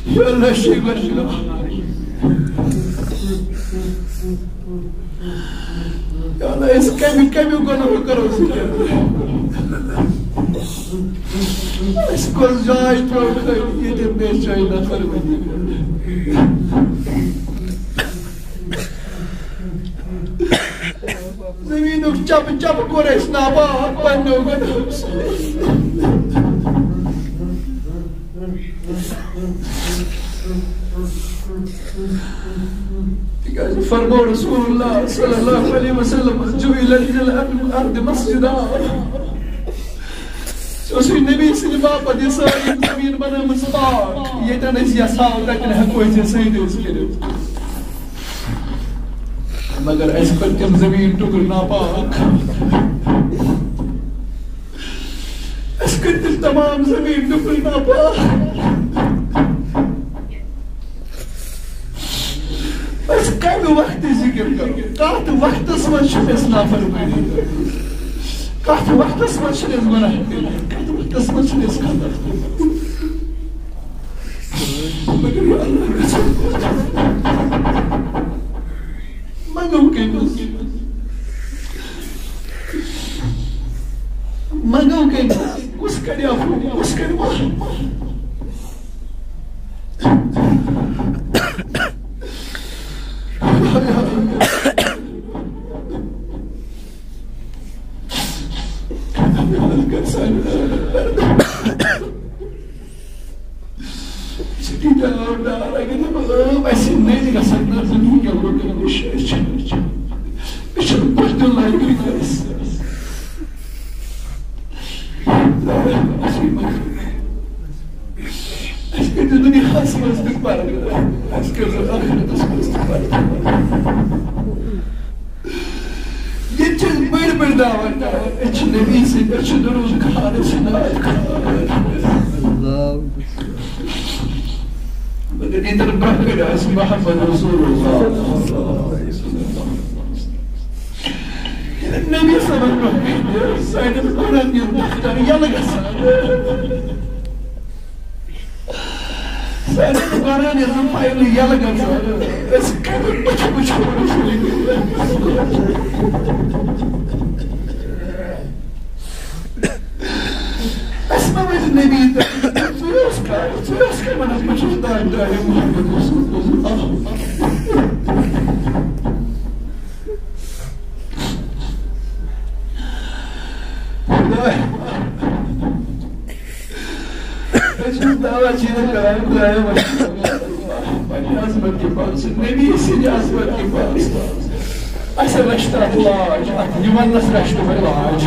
یا اللہ، شیخ بخش۔ یا اللہ، أسۍ کمہِ، کمہِ گۄناہ کرو ذکر؟ اَسہِ کۄس جاے ترٲوٕکھ ییٚتٮ۪ن نہٕ أسۍ جاے نفر ؤنِتھ؟ زٔمیٖنُک چپہٕ چپہٕ کوٚر اَسہِ ناپاک پنٛنیو گۄناہو سۭتۍ۔ تِکیٛازِ فرموو رسول اللہ صلی اللہ علیہ وسلم، "جُعِلَتْ لِيَ الْأَرْضُ مَسْجِدًا"۔ ژےٚ اوسُے نبی سٕنٛدِ باپتھ یہِ سٲرٕے زٔمیٖن بنٲومٕژ پاک، ییٚتٮ۪ن أسۍ یژھاو، تَتٮ۪ن ہٮ۪کو أسۍ یہِ سجدٕ أسۍ کٔرِتھ۔ مگر اَسہِ کٔرۍ تِم زٔمیٖن ٹُکرٕ ناپاک۔ اَسہِ کٔرۍ تِم تمام زٔمیٖن ٹُکرٕ ناپاک۔ أسۍ کَمہِ وقتہٕ ذِکِر کَرو؟ کَتھ وقتَس منٛز چھِ أسۍ نافرمٲنی کَرٕنۍ؟ کَتھ وقتَس منٛز چھِ أسۍ گۄناہ کَرٕنۍ؟ کَتھ وقتَس منٛز چھِ أسۍ خطا کَرٕنۍ؟ مگر یا اللہ، گژھو کوٚت؟ منٛگو کٔمِس؟ منٛگو کٔمِس؟ کُس کَرِ عفو؟ کُس کَرِ معاف؟ اَسہِ کٔرِو دُنیاہَس منٛز تہِ پَرٕ، اَسہِ کٔرِو ٲخرَتَس منٛز تہِ پَرٕ۔ ییٚتہِ چھِ أسۍ بٔڑۍ بٔڑۍ دعوت کَران، أسۍ چھِ نبی سٕنٛدۍ، أسۍ چھِ درود کھالان، أسۍ چھِ نعت کھالان۔ مگر ییٚتٮ۪ن برٛونٛہہ کَنہِ آسہِ محمد رسول اللہ، نبی صٲبَن برٛونٛہہ کَنہِ سانٮ۪ن گۄناہَن ہُنٛد دفتر یَلہٕ گژھان۔ سانٮ۪ن گۄناہَن ہٕنٛز فایلہٕ یَلہٕ گژھان۔ أسۍ کَتہِ وٕچھو، وٕچھو، وٕچھو۔ اَسہِ ما ؤنۍ نبی تہٕ ژٕ اوس کَر، ژٕ اوس کَر وَنان، بہٕ چھُس دانہِ دانہِ محمد رسول اللہ۔ خدایا، أسۍ چھِ دعوت چھِ یِوان کران، خدایا، وۄنۍ چھِ پننہِ عظمت کہِ پاس، نبی سٕنٛدِ عظمت کہِ پاس، اَسہِ رَچھِ تَتھ لاج، اَتھ یہِ وَننَس رَچھِ تِمَن لاج۔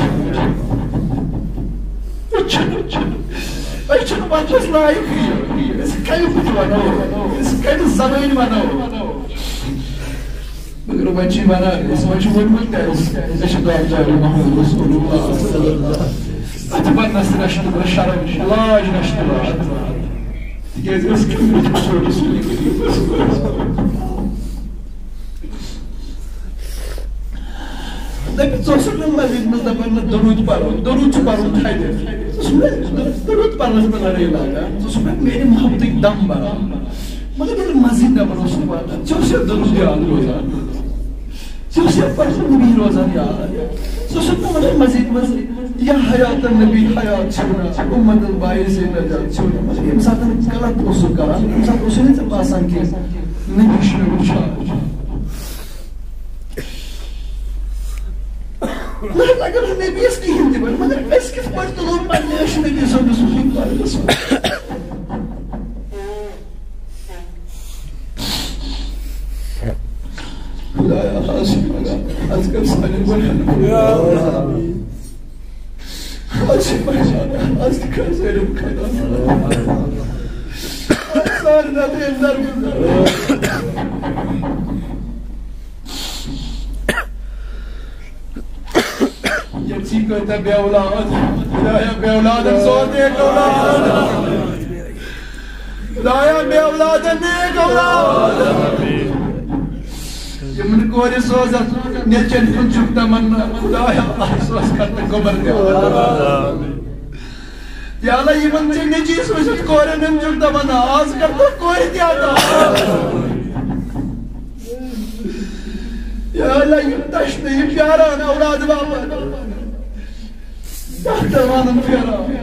أسۍ چھِنہٕ، أسۍ چھِنہٕ وَننَس لایق یہِ، أسۍ کَمہِ بُتھِ وَنو، أسۍ کَمہِ زبٲنۍ وَنو؟ مگر وۄنۍ چھِ وَنان، أسۍ وۄنۍ چھِ ووٚنمُت تہِ اَسہِ، أسۍ چھِ دۄیہِ جایہِ محمد رسول اللہ صلی اللہ علیہ وسلم۔ اَتھ وَننَس تہِ نہ چھِ تِمَن شرم، لاج نہ چھِ تِمَن۔ تِکیٛازِ أسۍ کِتھ پٲٹھۍ وٕچھو رسول کریٖم؟ دَپہِ، ژٕ اوسُکھ نہٕ مسجد منٛز دَپان، نہ، درود پَرو، درود چھُ پَرُن تھدِ۔ ژٕ چھُکھ نہ درود پَرنَس منٛز لڑٲے لاگان، ژٕ چھُکھ نہ میٛانہِ محبتٕکۍ دم بَران۔ مگر ییٚلہِ مسجد نٮ۪بر اوس نہٕ واتان، ژےٚ اوس یہِ درود یاد روزان۔ سُہ اوس یَپٲرۍ نبی روزان یاد۔ سُہ اوس نہٕ وَنان مزید منٛز، یا حیات النبی حیات چھِ وَنان، امت الباعث نجات چھِ وَنان۔ مگر ییٚمہِ ساتہٕ غلط اوس سُہ کران، تَمہِ ساتہٕ اوس نہٕ ژےٚ باسان کینٛہہ، نبی چھُ مےٚ وٕچھان۔ نہ، اگر نہٕ نبیَس کِہیٖنۍ تہِ وَنہِ، مگر أسۍ کِتھ پٲٹھۍ تُلو پننہِ أچھ نبی صٲبَس وٕچھِتھ پَرُن؟ خدایا، آز چھِ پگاہ، آز کر سانٮ۪ن گۄناہن۔ آز چھِ پگاہ، آز تہِ کر سانٮ۪ن خطا۔ آز سارنٕے درگُزر۔ ییٚتہِ چھِ کۭتیٛاہ بے اولاد۔ خدایا، بے اولادن سوز نیک اولاد۔ خدایا، بے اولادن نیک اولاد۔ یِمن کورِ سوزکھ، نیٚچن ہُنٛد چھُکھ تمنا۔ خدایا، سوز کر تہٕ گوٚبر بے اولاد۔ یا اللہ، یِمن ژےٚ نیٚچی سوٗزِتھ کورٮ۪ن ہُنٛد چھُکھ تمنا، آز کر تہٕ کورِ تہِ عطا۔ یا اللہ، یِم تشنہٕ، یِم پیاران اولاد باپتھ، دَہ دَہ وانَن پھیران،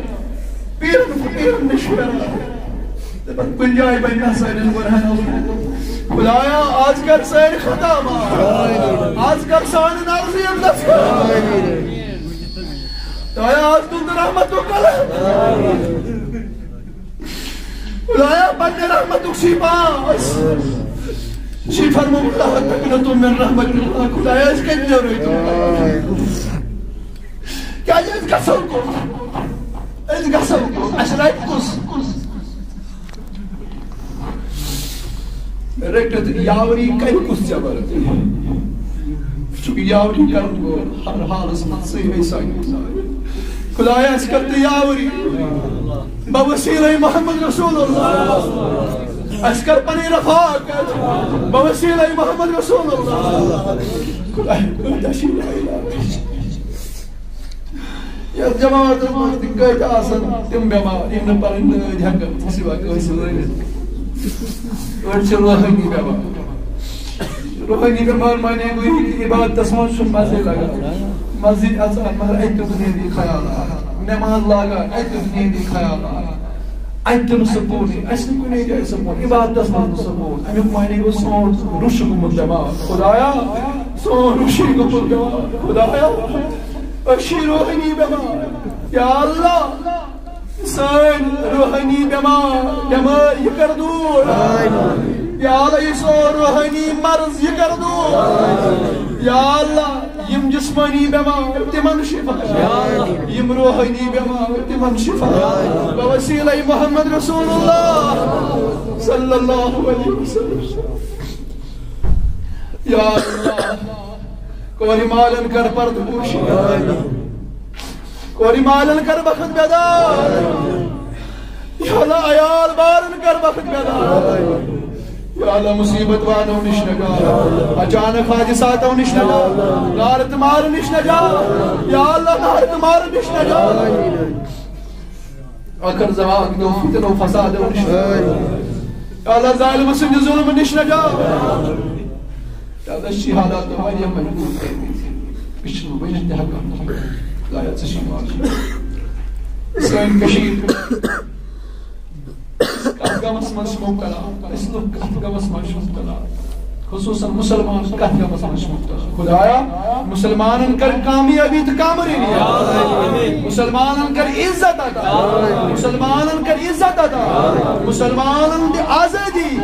پیٖرَن فقیٖرَن نِش پھیران۔ دَپان، کُنہِ جایہِ بَنہِ نہ سانٮ۪ن گۄناہَن ہُنٛد۔ خدایا، آز کر سٲنۍ خطا معاف۔ آز کر سانٮ۪ن عرضیَن دستخط۔ خدایا، آز تُل تہٕ رحمتُک قلم۔ خدایا، پننہِ رحمتُک شفا أسۍ۔ شفا فرمو، لا تقنطوا من رحمت اللہ۔ خدایا، أسۍ کتہِ نیرو ییٚتہِ؟ کیازِ أسۍ گژھو کوٚت؟ أسۍ گژھو کوٚت؟ اَسہِ رٹہِ کُس؟ رٔٹِتھ یاوری کرِ کُس ژےٚ ورٲے؟ ژٕ چھُکھ یاوری کرن وول ہر حالس منٛز، ژٕے ہے سانہِ۔ خدایا، اَسہِ کر تہٕ یاوری بوسیلے محمد رسول اللہ۔ اَسہِ کر پنٕنۍ رفاقت بوسیلے محمد رسول اللہ۔ خدایا، کۭتیاہ چھِ لا اله الا اللہ۔ یتھ جماعتس منٛز تہِ کٲتۍ آسن تِم بٮ۪مار، یِم نہٕ پنٕنۍ نٲدۍ ہٮ۪کن تہِ سوا کٲنٛسہِ ؤنِتھ۔ أڑۍ چھِ روحٲنی بٮ۪مار۔ روحٲنی بٮ۪مار معنی گوٚو یہِ کہِ عبادتس منٛز چھُنہٕ مزے لگان۔ مسجد اژان مگر اَتہِ تہِ نیندی خیال آو۔ نٮ۪ماز لاگان اَتہِ تہِ نیندی خیال آو۔ اَتہِ تہِ نہٕ سکوٗنٕے، اَسہِ نہٕ کُنے جایہِ سکوٗن، عبادتس منٛز نہٕ سکوٗن۔ اَمیُک معنی گوٚو سون روح چھُ گوٚمُت بٮ۪مار۔ خدایا، سون روح چھُ گوٚمُت بٮ۪مار۔ خدایا، أسۍ چھِ روحٲنی بٮ۪مار۔ یا اللہ، سٲنۍ روحٲنی بٮ۪مار، بٮ۪مٲرۍ یہِ کر دوٗر۔ یا اللہ، یہِ سون روحٲنی مرض یہِ کر دوٗر۔ یا اللہ، یِم جسمٲنی بٮ۪مار تِمن شفا۔ یِم روحٲنی بٮ۪مار تِمن شفا۔ بوسیلے محمد رسول اللہ صلی اللہ علیہ وسلم۔ یا اللہ، کورِ مالٮ۪ن کر پردٕ پوشی۔ کورِ مالٮ۪ن کر بخت بیدار۔ یا اللہ، عیال بارن کر بخت بیدار۔ یا اللہ، مصیبت وانو نِش نجات، اچانک حادثاتو نِش نجات، نار تہٕ مار نِش نجات۔ یا اللہ، نار تہٕ مار نِش نجات۔ ٲخر زمان کیو فتنو فسادو نِش۔ یا اللہ، ظالم سٕنٛدِ ظلم نِش نجات۔ یا اللہ، أسۍ چھِ حالات واریاہ مجبوٗر کٔرمٕتۍ۔ أسۍ چھِنہٕ ؤنِتھ تہِ ہٮ۪کان۔ خدایا، ژٕ چھِ معاف۔ سٲنۍ کٔشیٖر، أسۍ کَتھ غمَس منٛز چھِ مُبتلا؟ أسۍ لُکھ کَتھ غمَس منٛز چھِ مُبتلا؟ خصوٗصاً مُسلمان کَتھ غمَس منٛز چھِ مُبتلا؟ خدایا، مُسلمانَن کر کامیٲبی تہٕ کامرٲنی عطا۔ مُسلمانَن کر عزت عطا۔ مُسلمانَن کر عزت عطا۔ مُسلمانَن دِ آزٲدی۔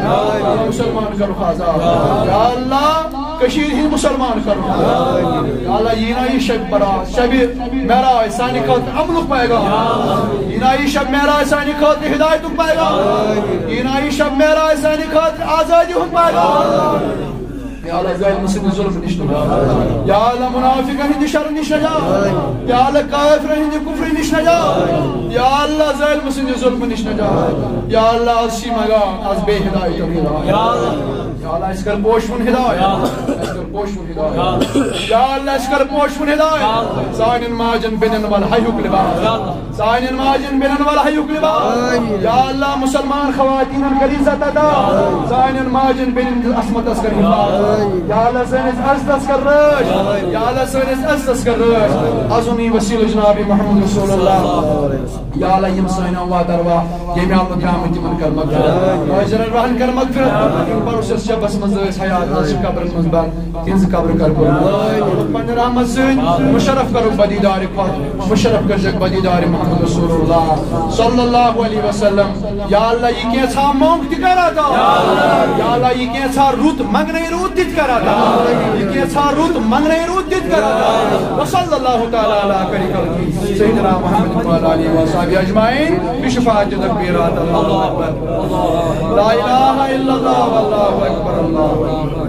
مُسلمان کر آزاد۔ یا اللہ، کٔشیٖرِ ہِنٛدۍ مُسلمان کر۔ یا اللہ، یہِ نا یہِ شب برات، شب معراج سانہِ خٲطرٕ امنُک پیغام۔ یہِ نا یہِ شب معراج سانہِ خٲطرٕ ہدایتُک پیغام۔ یہِ نا یہِ شب معراج سانہِ خٲطرٕ آزادی ہُنٛد پیغام۔ یا اللہ، ظالم سٕنٛدِ ظلم نِش نجات۔ یا اللہ، منافقن ہٕنٛدِ شر نِش نجات۔ یا اللہ، کافرن ہٕنٛدِ کفر نِش نجات۔ یا اللہ، ظالم سٕنٛدِ ظلم نِش نجات۔ یا اللہ، از چھِ منگان، از بے ہدایت۔ یا اللہ، اَسہِ کر پوشوُن ہدایت۔ اَسہِ کر پوشوُن ہدایت۔ یا اللہ، اَسہِ کر پوشوُن ہدایت۔ سانٮ۪ن ماجن بیٚنٮ۪ن ول حیُک لباس۔ سانٮ۪ن ماجن بیٚنٮ۪ن ول حیُک لباس۔ یا اللہ، مُسلمان خواتیٖنن کر عزت عطا۔ سانٮ۪ن ماجن بیٚنٮ۪ن دِ عصمتس کر حفاظت۔ یا اللہ سٲنِس عزتس کر رٲچھ، یا اللہ سٲنِس عزتس کر رٲچھ۔ ازُن یہِ وسیلہٕ جناب محمد رسول اللہ۔ یا اللہ یِم سٲنۍ اموات ارواح ییٚمہِ عالمہٕ درٛامٕتۍ تِمن کر مغفرت، حٲضِر ارواحن کر مغفرت، یِم پروسس شبس منٛز ٲسۍ حیات، آز چھِ قبرن منٛز بند، تِہنٛزِ قبرٕ کر بُلند۔ پننہِ رحمت سۭتۍ مُشرف کرُکھ بدیدار خۄد، مُشرف کٔرزیٚکھ بدیدار محمد رسول اللہ صلی اللہ علیہ وسلم۔ یا اللہ، یہِ کینٛژھا مۄنگ تہِ کر عطا۔ یا اللہ، یہِ کینٛژھا رُت منگنے روٗد تہِ تہِ کر عطا۔ یہِ کینٛژھا رُت منگنے روٗد تہِ تہِ کر عطا۔ وصلی اللہ تعالی علی خیر خلقہ سیدنا محمد وعلی آلہ وصحبہ اجمعین بشفاعت نبینا۔ اللہ اکبر۔ لا الہ الا اللہ واللہ اکبر۔ اللہ اکبر۔